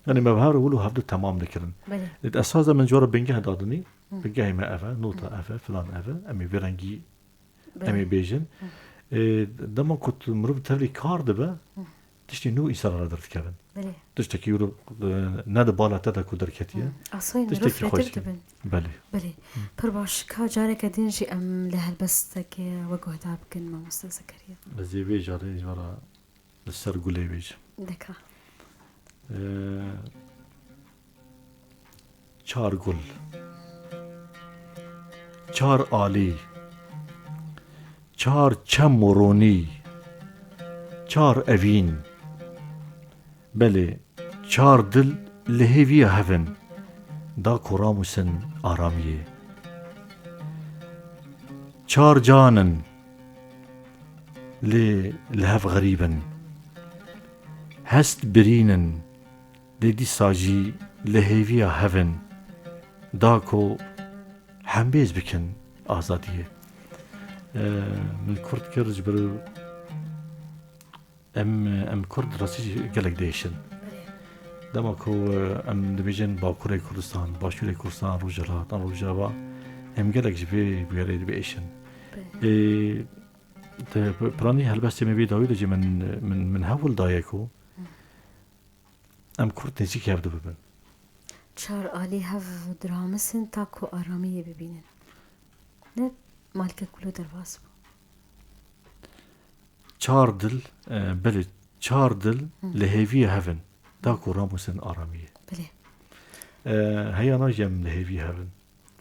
Yani me bi hev re wilo hevdu temam dikirin. Belê. Di esas de min ji we re bingeh dadinî. Hı. Bingehê me ev e, nota Hı. ev e, filan ev e. Em ê vê rengî Belê. Em ê bêjin. Hı. Ê, dema ku tu mirov tevlî kar dibe, Hı. tiştê nû însana re derdikevin. Belê. Tiştekî wilo, e, ne di bala te de ku derketiye. Hı. Asayî mirov Tiştekî xweş. fêtir dibin. Belê. Belê. Hı. Pir baş. Ka careke din jî em li helbestekê we guhdar bikin, mamoste Zekeriya. Ez ê vê carê ji we re li ser gulê bêjim. Deka. Ee, çar gul, çar alî, çar çem û ronî, çar evîn. Belê, çar dil li hêviya hev in, da ku ramûsin aramiyê. Çar can in, lê li hev xerîb in. Hest birîn in, lê dîsa jî li hêviya hev in, da ku hembêz bikin azadiyê. Ee, min kurt kir ji ber em, em kurd rastî jî gelek diêşin. Dema ku, e, em dibêjin Bakurê Kurdistan, Başûrê Kurdistan, Rojhilat an Rojava, em gelek ji vê bûyerê diêşin. Belê. Ê, Di p-, piranî helbestê me vê dawî de jî min, min, min hewl daye ku em kurd nêzîkî hev de bibin. Çar alî hev diramisin ta ku aramiyê bibînin. Ne malkek wilo derbas bû. Çar dil, e, belê, çar dil Hı. li hêviyê hev in. Da ku ramûsin aramiyê. Belê. E, heya na jî em li hêviyê hev in.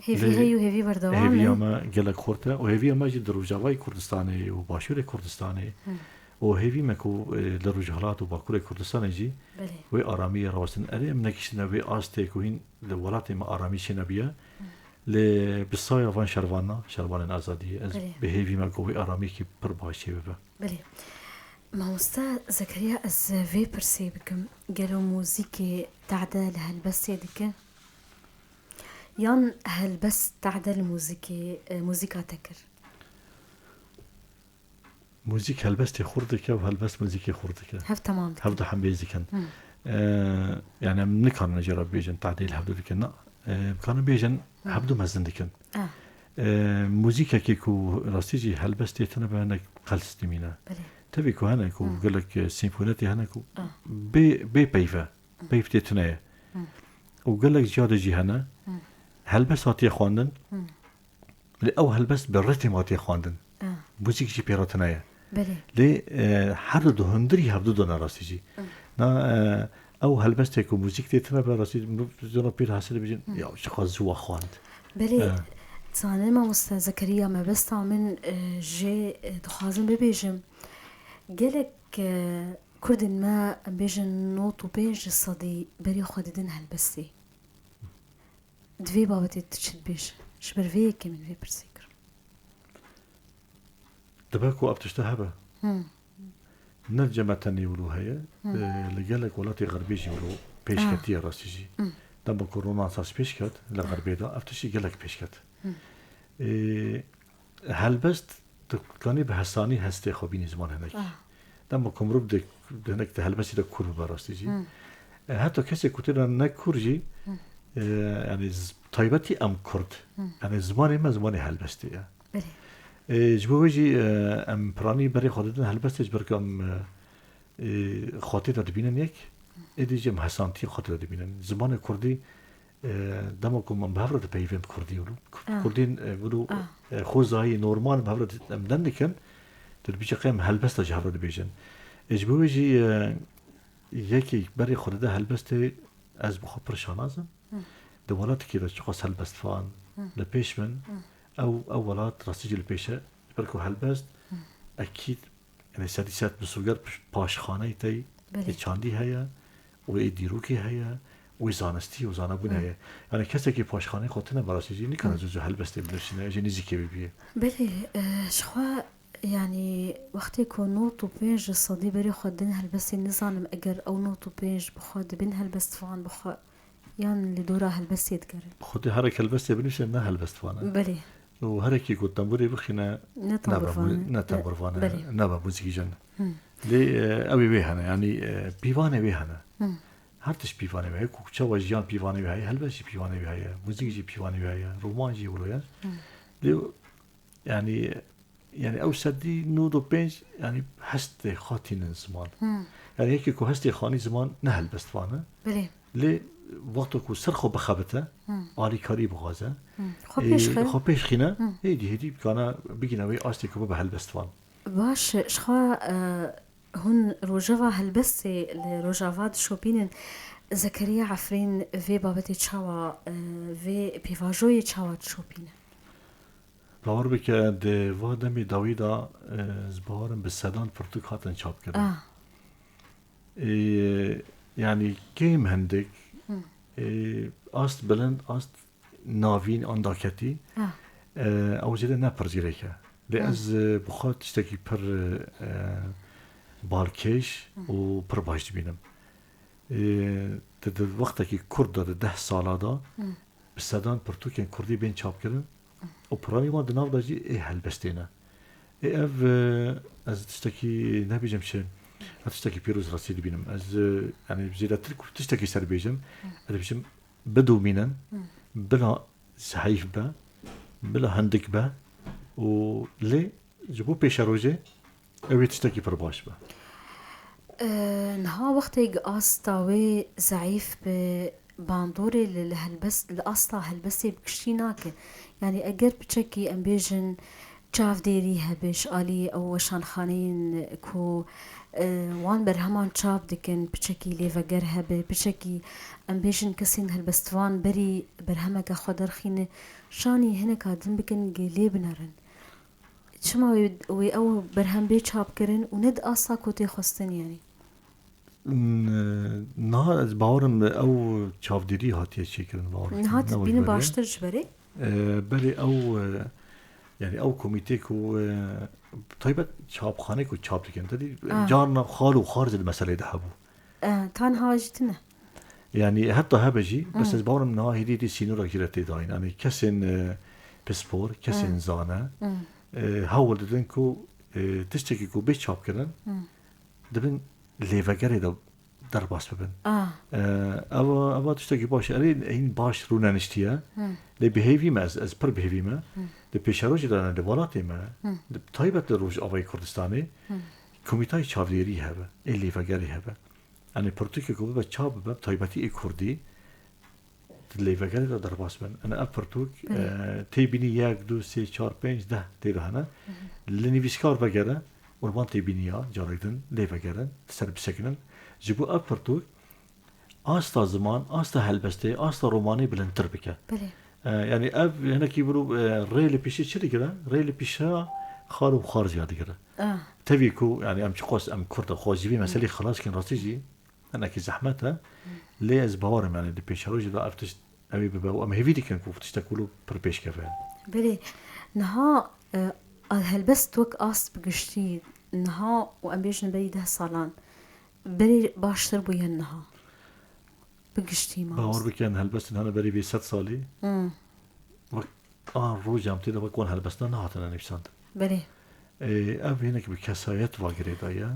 Hêvî heye û hêvî berdewam e. Hêviya me gelek xurt e û hêviya me jî di Rojavayê Kurdistanê û Başûrê Kurdistanê û hêvî me ku, e, li Rojhilat û Bakurê Kurdistanê jî wê aramiyê rawestin. Erê, em negihiştine vê astê ku hîn li welatê me aramî çênebiye. Lê bi saya van şervana, şervanên azadiyê, ez bi hêvî me ku wê aramiyekî pir baş çêbibe. Belê. Mamoste Zekeriya, ez vê pirsê bikim. Gelo muzîkê tehde li helbestê dike? Yan helbest tehde li muzîkê, e, muzîka te kir? Muzîk helbestê xurt dike û helbest muzîkê xurt dike. Hev temam dikin. Hev du hembêz dikin. Hı. E, yani em nikarin jê re bibêjin tehdê li hevdu dikin. Na, e, em karin bêjin hevdu mezin dikin. Ah. E, muzîkekê ku rastî jî helbestê tune be hinek qels dimîne. Belê. Tevî ku hene ku gelek, e, sîmfonetê hene ku bê, bê peyv e. Peyv tê tune ye. Hı. Û gelek cihadê jî hene. Hı. Helbest hatiye xwendin. Hı. Lê ew helbest bi ritm hatiye xwendin. Ah. Muzîk jî pê re tune ye. Belê. Lê, e, her du di hundirî hevdu done rastî jî. Hı. Na, e, ew helbestê ku muzîk tê tune be rastî zona pê re hesê dibêjin, ya çiqas zû we xwend. Belê, e, zanî mamoste Zekeriya, mebesta min, e, jê, e, dixwazim bibêjim. Gelek, e, Kurdên me, em bêjin, nod û pênc ji sedî berê xwe didin helbestê. Di vê babetê tu çi dibêjî? Ji ber vê yekê min vê pirsê kir. Dibe ku ev tişte hebe. Hı. Ne cem me tenê wilo heye, hı, e, li gelek welatê xerbê jî wilo pêş ketiye rastî jî. Hı. Dema ku Ronansans pêş ket, li xerbê de ev tiştî gelek pêş ket. Hı. E, helbest tu kanî bi hesanî hestê xwe bînî ziman hinek. Ah. Dema ku mirov di, di hinek di helbestî de kûr bibe rastî jî. Hmm. E, heta kesê ku tê de ne kûr jî, hmm, e, yani z-, taybetî em Kurd. Hmm. Yani zimanê me zimanê helbestê ye. Belê. E, ji bo wê jî, e, em piranî berê xwe didin helbestê ji ber ku em, e, e, xwe tê de dibînin yek. Êdî jî em hesantiyê xwe tê de dibînin. Zimanê Kurdî E, dema ku em bi hev re dipeyivin bi kurdî wilo. Ah. Kurdîn, e, wilo, ah, e, xwezayî normal bi hev re di-, em deng dikin. Tu dibêjî qey em helbesta ji hev re dibêjin. E, ji bo wê jî, e, yekî berê xwe dide helbestê, ez bi xwe pir şanaz im. Hı. Di welatekî de çiqas helbestvan, hı, li pêş bin, hı, ew, ew welat rastî jî li pêş e. Ji ber ku helbest, hı, ekîd Yani sedî sed misoger paşxaneyê tey, belê, ê çandî heye û ê dîrokê heye û ê zanistî û zanebûn, hı, heye. Yani kesekî paşxaneyê xwe tune berasî jî nikare, hı, zû zû helbestê binivîsîne, jê nêzîkê bibîye. Belê, e, ji xwe yani wextê ku nod û pênc ji sedî berê xwe din helbestê nizanim eger ew nod û pênc bi xwe dibin helbestvan bi xwe Yan li dora helbestê digerin. Xwedê herek helbestê binivîse ne helbestvan e. Belê. Û herekî ku tembûrê bixîne ne tembûrvan e. Ne tembûrvan e, belê, nebe muzîkîjan. Hı. Lê, e, ew ê wê hene, yanî, e, pîvanê wê hene. Hı. Her tişt pîvanê wê heye. Ku çawa jiyan pîvanê wê heye, helbest jî pîvanê wê heye, muzîk jî pîvanê wê heye, roman jî wilo ye. Hı. Lê, yanî, Yani ew sedî nod û pênc, yani hestê xwe tînin ziman. Hmm. Yani yekê ku hestê xwe anî ziman ne helbestvan e. Belê. Lê wexta ku ser xwe bixebite, hmm, alîkarî bixwaze, hmm, xwe, ê, pêş xe- xwe pêş xîne, hmm, êdî hêdî bikane bigîne wê astê ku bibe helbestvan. Baş, ji xwe, e, hûn rojeva helbestê li Rojava dişopînin. Zekeriya Efrîn vê babetê çawa, e, vê pêvajoyê çawa dişopîne? Bawer bike, di va demê dawî de, e, ez bawerim bi sedan pirtûk hatin çapkirin. Ah. E, yani kêm hindik, hmm, e, ast bilind, ast navîn an daketî, ah, e, ew zêde ne pirzgirêk e. Lê, hmm, ez, e, bi xwe tiştekî pir, e, balkêş, hmm, û pir baş dibînim. E, di, di wextekî kurt de, di deh sala de, hmm, bi sedan pirtûkên kurdî bên çapkirin û piranî wan di nav de jî ê helbestê ne. Ê ev, e, ez tiştekî nebêjim çi, ez tiştekî pîroz rastî dibînim. Ez, e, yani zêdetir ku tiştekî ser bêjim, ez dibêjim bidomînin, bila zehîf be, bila hindik be û lê ji bo pêşerojê ew ê tiştekî pir baş be. E, niha wextê asta wê zeîf be, bandorê li, li helbest, li asta helbestê bi giştî nake. Yani eger piçekî em bêjin, Çavdêrî hebe ji alî ew weşanxaneyên ku, e, wan berheman çap dikin, piçekî lêveger hebe, piçekî em bêjin kesên helbestvan berî berhemeke xwe derxîne, şanî hineka din bikin gê lê binerin. Çima wê, wê ew berhem bê çapkirin û ne di asta ku tê xwestin yanî? N-, niha ez bawerim ew çavdêrî hatiye çêkirin, bawer dikim. Niha tu dibînî baştir ji berê? E, berê ew, e, yani ew komîtê ku, e, taybet çapxanê ku çap dikin, tedî, ah, carna xal û xar jî di meseleyê de hebû. E, tanha jî tune. Yani heta hebe jî, bes, hmm, ez bawerim niha hêdî hêdî sînorek jî re tê dayîn. Yani kesên, e, pispor, kesên, hmm, zane, hmm, e, hewl didin ku, e, tiştekî ku bê çapkirin, hmm, dibin lêvegerê de derbas bibin. Ah. E, eva, eva tiştekî baş e. Erê, hîn baş rûneniştiye. Hmm. Lê bi hêvî me, ez, ez pir bi hêvî me. Hmm. Di pêşerojê de, di welatê me, hmm, di taybet li Rojavayê Kurdistanê, hmm, komîtayê çavdêrî hebe, ê lêvegerê hebe. Yanî pirtûkê ku bibe çap bibe, bi taybetî ê kurdî, di lêvegerê de derbas bin. Ene ev pirtûk, belê, e, tê bînî yek, du, sê, çar, pênc, deh tê de hene. Hı hı. Li nivîskar vegere, û li van tê bîniya, carek din lê vegerin, ser bisekinin. Ji bo ev pirtûk asta ziman, asta helbestê, asta romanê bilindtir bike. Belê. E, yani ev hinekî biro, e, rê li pêşî çi digire? Rê li pêşiya xal û xarziya digire. Ah. Tevî ku, yani em çiqas em kurd e, xwe ji vî meselê, hı, xelas kin, rastî jî hinekî zehmet e. Lê ez bawerim, yani di pêşerojê de ev tişt ew ê bibe û em hêvî dikin ku tiştek wilo pir pêş keve. Belê, niha, e, a-, helbest wek ast bi giştî, niha û em bêjin berî deh salan, berê baştir bûye niha. Bi giştî mamoste. Bawer bikin, helbestên hene berî vê sed salî. Hmm. Wek a roja em tê de wek wan helbestan nehatine nivîsandin. Belê. Ê, ev hinek bi kesayet va girêdaye.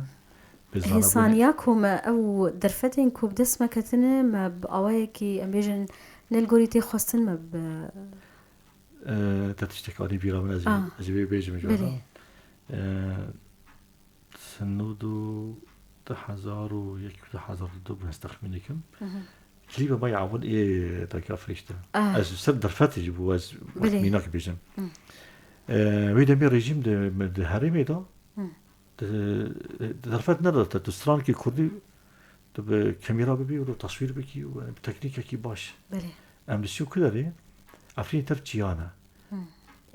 Bi zanaberî. Hêsaniya ku me ew derfetên ku bi dest me ketine, me bi awayekî, em bêjin, ne li gorî tê xwestin me bi... Ê, te tiştek anî bîra min, ez ê, ah, ez ê vê bêjim ji we re. Belê. Ê, Sinodo du hezar û yek û du hezar û du bû, ez texmîn dikim. Hı hı. Klîba me ya ewil ê Dayika Firîşte. Ah. Ez ser derfetê jî bû, ez wek, belê, mînak bêjim. Hı. Ee, wê demê rejîm di, di herêmê de, hı, di, di derfet neda te, tu strankî kurdî, tu bi kamera bibî û tu teswîr bikî û, yani, bi teknîkekî baş. Belê. Em li Sî û ku derê, Efrînê tev çiyan e. Hı.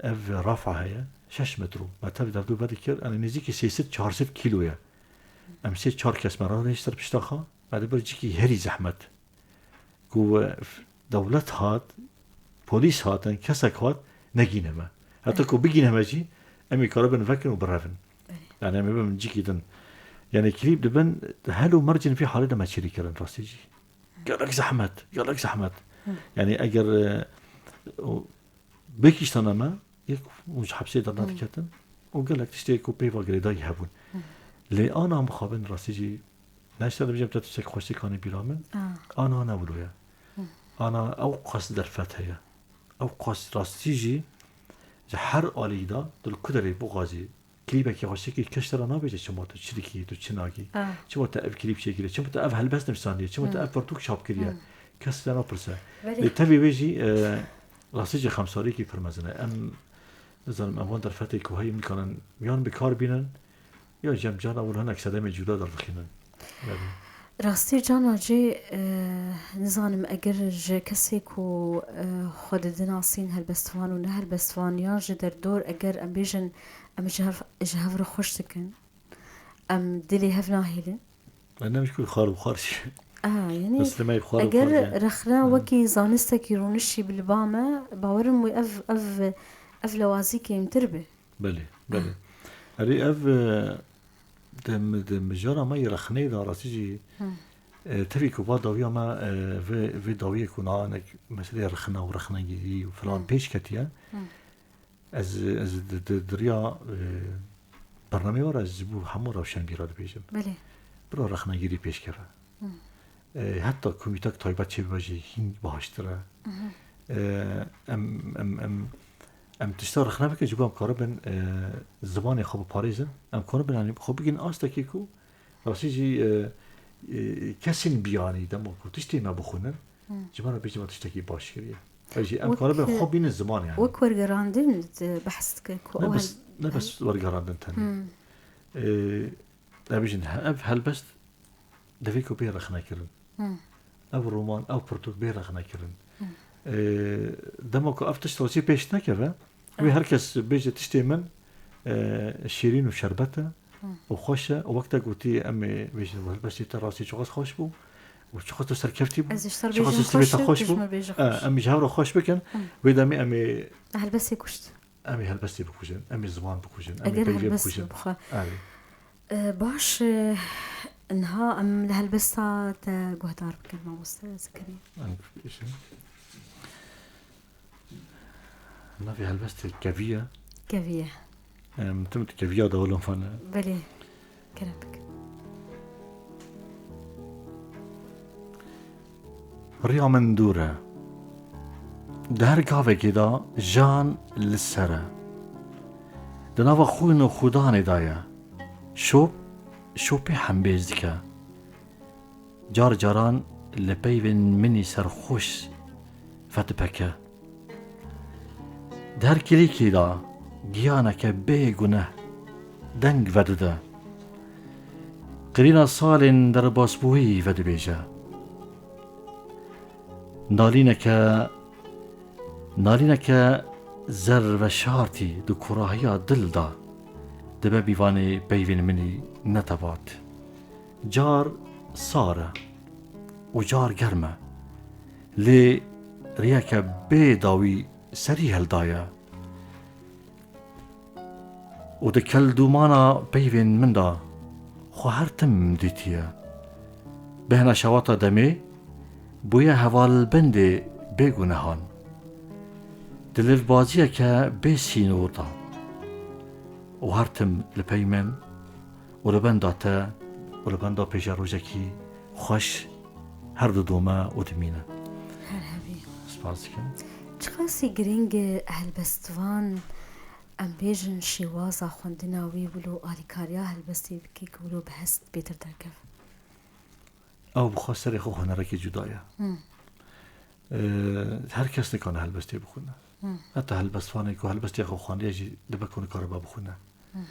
Ev rafa heye, şeş metro. Me tev derdû vedikir, yani nêzîkî sê sed çar sed kîlo ye. Em sê çar kes me raniştir pişta xwe, me dibir cîkî herî zehmet. Ku, e, f-, dewlet hat, polîs hatin, kesek hat, negîne me. Heta, evet, ku bigîne me jî, em ê karibin vekin û birevin. Evet. Yani em ê bibin cîkî din. Yani klîp dibin, hel û mercên vî halê de me çêlî kirin, rastî jî. Gelek zehmet, gelek zehmet. Hı. Yani eger, e, o, bikiştana me, yek û ji hepsê dernediketin û gelek tiştê ku pê ve girêdayî hebûn. Hı. Lê ana mixabin rastî jî, ne ji te dibêjim, te tiştek xweştê kanî bîra min. Ah. Ana ne wilo ye. Hı. Ana ew qas derfet heye. Ew qas rastî jî ji her alî de tu li ku derê bixwazî klîbekî xweşikî, kes te re nabêje çima tu çi dikî, tu çi nakî. Ah. Çima te ev klîb çêkiriye, çima te ev helbest nivîsandiye, çima te, hmm, ev pirtûk çap kiriye. Hmm. Kes te napirse. Belê. Lê tevî wê jî, e, rastî jî xemsariyekî pir mezin e. Em, nizanim, em van derfetê ku heyî em dikarin yan bi kar bînin, ya jî em carna wir hinek sedemê cuda derdixînin. Belê. Rastî cana cê, e, nizanim, eger ji kesê ku, e, xwe didinasîn helbestvan û ne helbestvan, yan ji derdor, eger em bêjin, em ji hev, ji hev re xweş dikin, em dilê hev nahêlin. Em ne mişkul xar û xar jî. Ah, yanî, eslê me xar û xar jî, eger rexne, ha, wekî zanistekî rûniştî bi li ba me, bawerim wê ev, ev, ev lewazî kêmtir be. Belê, belê. Erê, ev, e, di mi-, di mijara me yê rexneyê de rastî jî, hı, e, tevî ku va dawiya me, e, vê, vê dawiyê ku niha hinek meseleyê rexne û rexnegirî û filan, hı, pêş ketiye. Hı. Ez, ez di, di, di riya, e, bernameyê we re ez ji bo hemû rewşenbîra dibêjim. Belê. Bira rexnegirî pêş keve. Hı. E, heta komîtek taybet çêbibe jî hîn baştir e. Hı hı. E, em, em, em, em tişta rexne bikin ji bo em karibin, e, zimanê xwe biparêzin. Em karibin, yanî, xwe bigihînin astekê ku rastî jî, e, e, kesên biyanî dema ku tiştê me bixwînin, hı, ji me re bêjin me tiştekî baş kiriye. Ew jî em Wek, karibin xwe bînin ziman yani. Wek wergerandin, e, behs dike ku Ne ew bes, hel-, ne bes wergerandin tenê. Hmm. Ee, dibêjin, he-, ev helbest divê ku bê rexnekirin. Hmm. Ev roman, ev pirtûk bê rexnekirin. Hmm. Ee, dema ku ev tişt rastî pêş nekeve, wê Ah. her kes bêje tiştê min, e, şîrîn û şerbet e Hmm. û xweş e. Û wek te gotî, em ê bêjin, helbestê te rastî çiqas xweş bû û çiqas tu serkeftî bû, Ez ji te çiqas bêjim tu sibê xweş te e, xweş tu ji bû. min bêjî E, xweş. Em ê ji hev re xweş bikin. Hmm. Wê demê em ê Helbestê kuşt. Em ê helbestê bikujin, em ê ziman bikujin, em ê Eger peyvê helbest bikujin. bixwe. Erê. E, baş, e, niha em li helbesta te guhdar bikin, mamoste Zekeriya. Em bişin. Navê helbestê Kevî ye. Kevî ye. Em tim tu Keviya dawilin fane. Belê. Kerem bike. Riya min dûr e. Di her gavekê de jan li ser e. Di nava xwîn û xudanê de ye. Şop, şopê hembêz dike. Car caran li peyvên min î serxweş vedipeke. Di her kilîkî de giyaneke bê guneh deng vedide. Qirîna salên derbasbûyî vedibêje. Nalîneke, nalîneke zerveşartî di kurahiya dil de dibe bîvanê peyvên min î netebat. Car sar e û car germ e. Lê riyeke bê dawî serî heldaye û di keldûmana peyvên min de xwe her tim dîtiye. Bêhna şewata demê bûye hevalbendê bêgunehan. Di lêvbaziyeke bê sînor de û her tim li pey min û li benda te û li benda pêşerojekî xweş her didome û dimîne. Her hebî. Spas dikim. Çiqasî girîng e helbestvan, em bêjin şêwaza xwendina wî wilo alîkariya helbestê bike ku wilo bi hest bêtir derkev. Ew bi xwe serê xwe hunerekî cuda ye. Hmm. Ee, her kes nikane helbestê bixwîne. Hmm. Heta helbestvanê ku helbestê xwe xwendiye jî dibe ku nikaribe bixwîne. Hmm.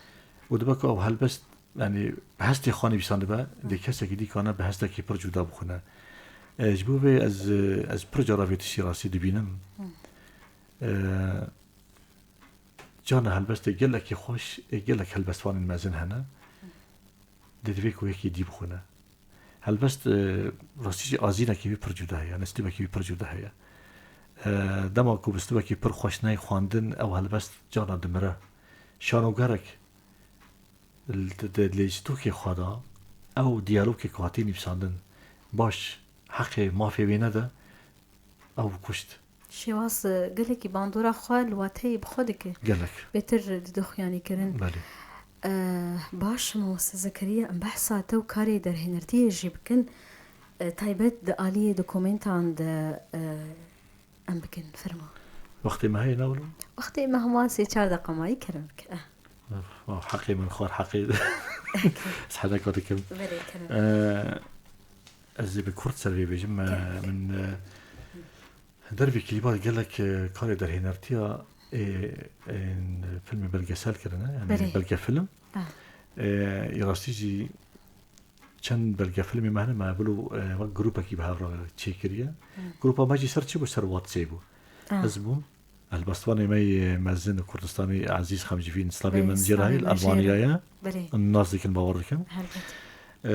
Û dibe ku ew helbest, yanî bi hestê xwe nivîsandibe, Hmm. lê kesekî dî kane bi hestekî pir cuda bixwîne. Ee, ji bo vê ez, ez pir cara vê tiştî rastî dibînim. Hmm. Ee, Carna helbestê gelekî xweş ê gelek helbestvanên mezin hene. Dê divê ku yekî dî bixwîne. Helbest, e, rastî jî azînekî wî pir cuda heye, yani stûbekî wî pir cuda heye. E, dema ku bi stûbekî pir xweş neyê xwendin, ew helbest carna dimire. Şanogerek li, di, di lêstokê xwe de ew diyalogê ku hatî nivîsandin, baş heqê mafê wê nede, ew kuşt. Şêwaz, e, gelekî bandora xwe li wateyê bi xwe dike. Gelek. Bêtir dide xuyanîkirin. Belê. E, baş, mamoste Zekeriya, em behsa te û karê derhênertiyê jî bikin. E, taybet di aliyê dokumentan de, e, em bikin. Fermo. Wextê me heye, ne wilo? Wextê me hema sê çar deqa mayî, kerem bike. Eh. Of, of, heqê min xwar, heqê. Ez hedeka dikim. Belê, kerem. E, ez ê bi kurt ser vê bêjim. Me, Kerem. min, e, Dervî klîba gelek, e, karê derhênertiya ê, ên filmê belgesel kirine, yani Belê. belgefilm. Ah. E, ê rastî jî çend belgefilmê me hene, me bilo, e, wek grûpekî bi hev re çêkiriye. Hmm. Grûpa me jî ser çi bû? Ser WhatsApp bû. Ah. Ez bûm. Helbestvanê me yê mezin û Kurdistanî Ezîz Xemcivîn, slavê Belê, min jê re heye, slavê li min jê re. Almanyayê. Belê. Nas dikin, bawer dikin. Helbet. E,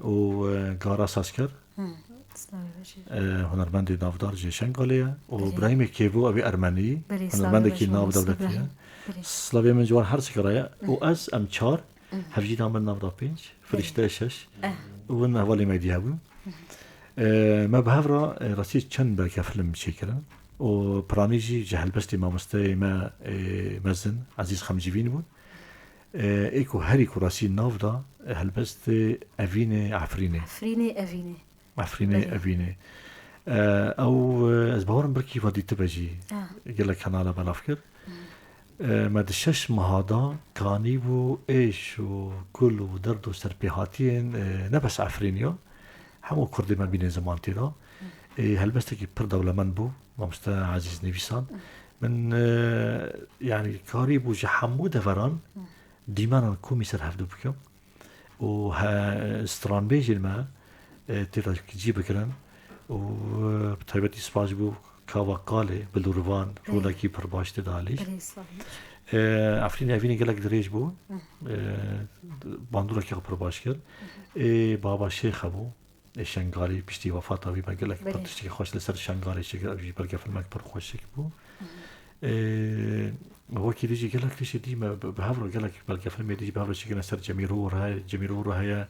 û, e, Gara Sasker. Hmm, slavê min jê. E, hunermendê navdar ji Şengalê ye. Û Belê. Birahîmê Kêvo, ew ê Ermenî, Belê, hunermendekî slavê min ji navdewletî ye. Mamoste Birahîm. Belê. Slavê min ji wan her sik re ye. Û Hmm. ez, em çar, Hmm. hevjîna min navda pênc, Firîşte şeş. Eh. Û win hevalê me dî hebûn. Hmm. E, me bi hev re, e, rastî çend belgefilm çêkirin. Û piranî jî ji helbestê mamosteyê me, e, mezin, Ezîz Xemcivîn bûn. E, ê ku herî ku rastî nav da, e, helbestê Evînê Efrînê. Efrînê Evînê. Efrînê Belê. Evînê. E, ew, e, ez bawerim belkî va dîtibe jî. Ah. Gelek kanala belav kir. Hmm. E, me di şeş meha da kanî bû êş û kul û derd û serpêhatiyên, e, ne bes Efrînê ya, hemû Kurdê me bîne ziman tê da. Hmm. Ê, helbestekî pir dewlemend bû, mamoste Ezîz Nivîsan. Min, e, yanî karî bû ji hemû deveran dîmenan komî ser hevdu bikim û he, stranbêjên me, e, tê de cî bigirin û, e, bi taybetî spas ji bo Kava Kalê, Bilûrivan, rolekî pir baş tê de alî. Belê, sağ ol. E, Efrînê evînê gelek dirêj bû. E, bandoreke pir baş kir. Ê, Baba Şêx hebû. Ê Şengalî piştî wefata wî me gelek pir tiştekî xweş li ser Şengalê çêkir, ev jî belgefilmek pir xweşik bû. Ê, wekî dî jî gelek tiştê dî me bi, bi hev re gelek belgefilmê dî jî bi hev re çêkirine ser Cemîror heye, Cemîror heye,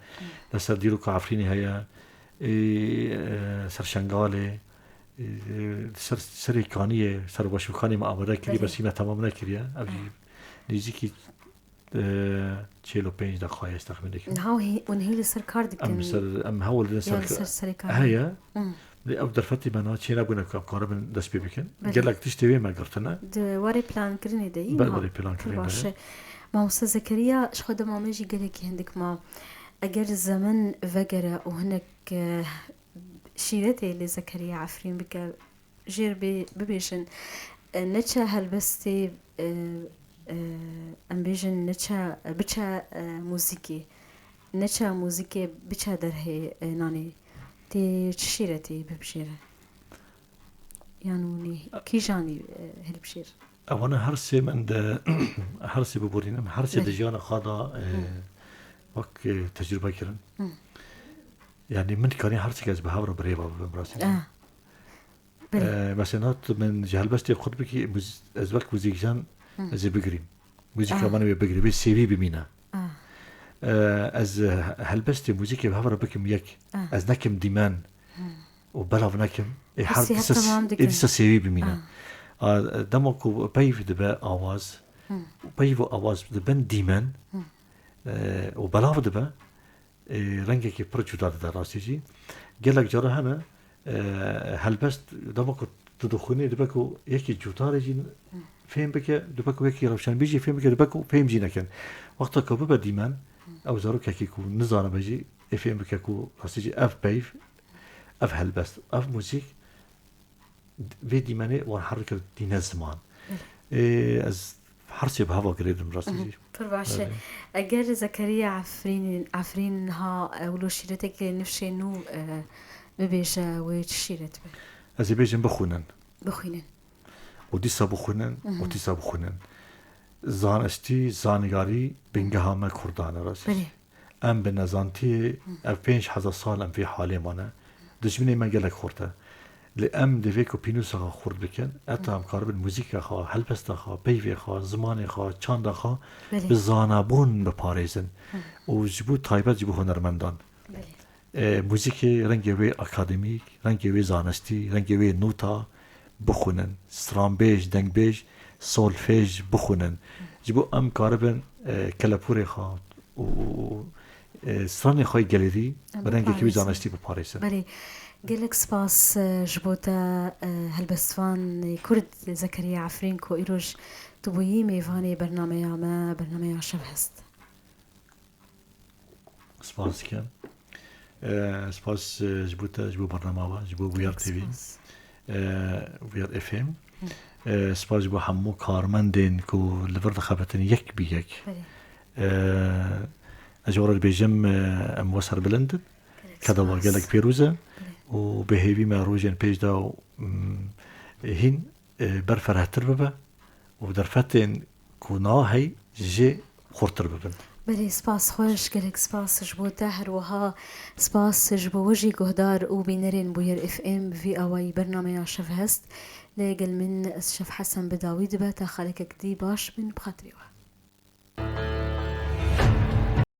li ser dîroka Efrînê heye, ê, e, ser Şengalê, ê, ser, serê Kaniyê, ser Weşûkanê me amade kirî, bes hî me temam nekiriye. Ev jî nêzîkî e, çil û pênc deqayê ez texmîn dikim. Niha hî-, hûn hî li ser kar dikin? Em li ser, em hewl didin ser, ya li ser serê kar heye. Hmm. Lê ev derfetê me niha çênebûne ku em karibin dest pê bikin. Belê. Gelek tiştê wê me girtine. Di warê plankirinê de yî niha? Belê, warê plankirinê de. Pir baş e. Mamoste Zekeriya, ji xwe dema me jî gelekî hindik ma. Eger zemin vegere û hinek, e, şîretê li Zekeriya Efrîn bike, jêr bê-, bibêjin, e, neçe helbestê, e, e, em bêjin neçe, biçe, e, muzîkê, neçe muzîkê biçe derhê, e, nanê, tê çi şîretê bibijêre? Yan hûnê kîjanî, e, hilbijêr? Ewana her sê min de, her sê biborînim, her sê di jiyana xwe de, e, wek, e, tecrûbe kirin. Yanî min dikarî her sê kes bi hev re bi rêva bibim rastî. Ah. Belê. E, mesela tu min ji helbestê xurt bikî, muz-, ez wek muzîkjen ez ê bigirîm. Muzîka min wê bigirî, wê sêvî bimîne. E, ez, e, helbestê muzîkê bi hev re bikim yek. Ez nekim dîmen û belav nekim. Ê her dîsa, ê dîsa sêvî bimîne. A, dema ku peyv dibe awaz, peyv û awaz dibin dîmen, e, û belav dibe, e, rengekî pir cuda dide rastî jî. Gelek cara hene, e, helbest dema ku tu dixwînî dibe ku yekî cutarê jî fêm bike, dibe ku yekî rewşenbîr jî fêm bike, dibe ku fêm jî nekin. Wexta ku bibe dîmen, ew zarokekî ku nizanibe jî ê fêm bike ku rastî jî ev peyv, ev helbest, ev muzîk, vê dîmenê wan her kir dîne ziman. Ê, ez her sê bi heva girêdim rastî jî. Pir baş e. Belê. Eger Zekeriya Efrîn, Efrîn niha, e, wilo şîretekê nifşê nû, e, bibêje, wê çi şîret be? Ez ê bêjim bixwînin. Bixwînin. Û dîsa bixwînin, û dîsa bixwînin. Zanistî, zanyarî, bingeha me kurdan e rastî. Belê. Em bi nezantiyê, ev pênc hezar sal em vê halê mane. Dijminê me gelek xurt e. Lê em divê ku pînûsa xwe xurt bikin, heta em karibin muzîka xwe, helbesta xwe, peyvê xwe, zimanê xwe, çanda xwe bi zanabûn biparêzin. Û ji bo taybet ji bo hunermendan. Belê. E, muzîkê rengê wê akademîk, rengê wê zanistî, rengê wê nota bixwînin. Stranbêj, dengbêj, solfêj bixwînin. Ji bo em karibin, e, kelepûrê xwe û, û, û, e, stranê xwe yê gelêrî bi rengekî wê zanistî biparêzin. Belê. Gelek spas, e, ji bo te, e, helbestvanê Kurd Zekeriya Efrîn ku îroj tu bûyî mêvanê bernameya me, bernameya Şev Hest. Spas dikim. E, spas, e, ji bo te, ji bo bernama we, ji bo Bûyer T V. Spas. E, Bûyer F M. E, spas ji bo hemû karmendên ku li vir dixebitin yek bi yek. Belê. E, ez ji we re dibêjim, e, em we serbilind in. Gelek spas. Keda we gelek pêroz e. Belê. Û bi hêvî me rojên pêş de, mm, hîn e, berferehtir bibe û derfetên ku niha hey jê xurtir bibin. Belê, spas xweş, gelek spas ji bo te, her wiha spas ji bo we jî guhdar û bînerên Bûyer F M, vî awayî bernameya Şev Hest. Lê gel min ez Şev Hesen bi dawî dibe, ta xalekek dî baş bin, bi xatirê we.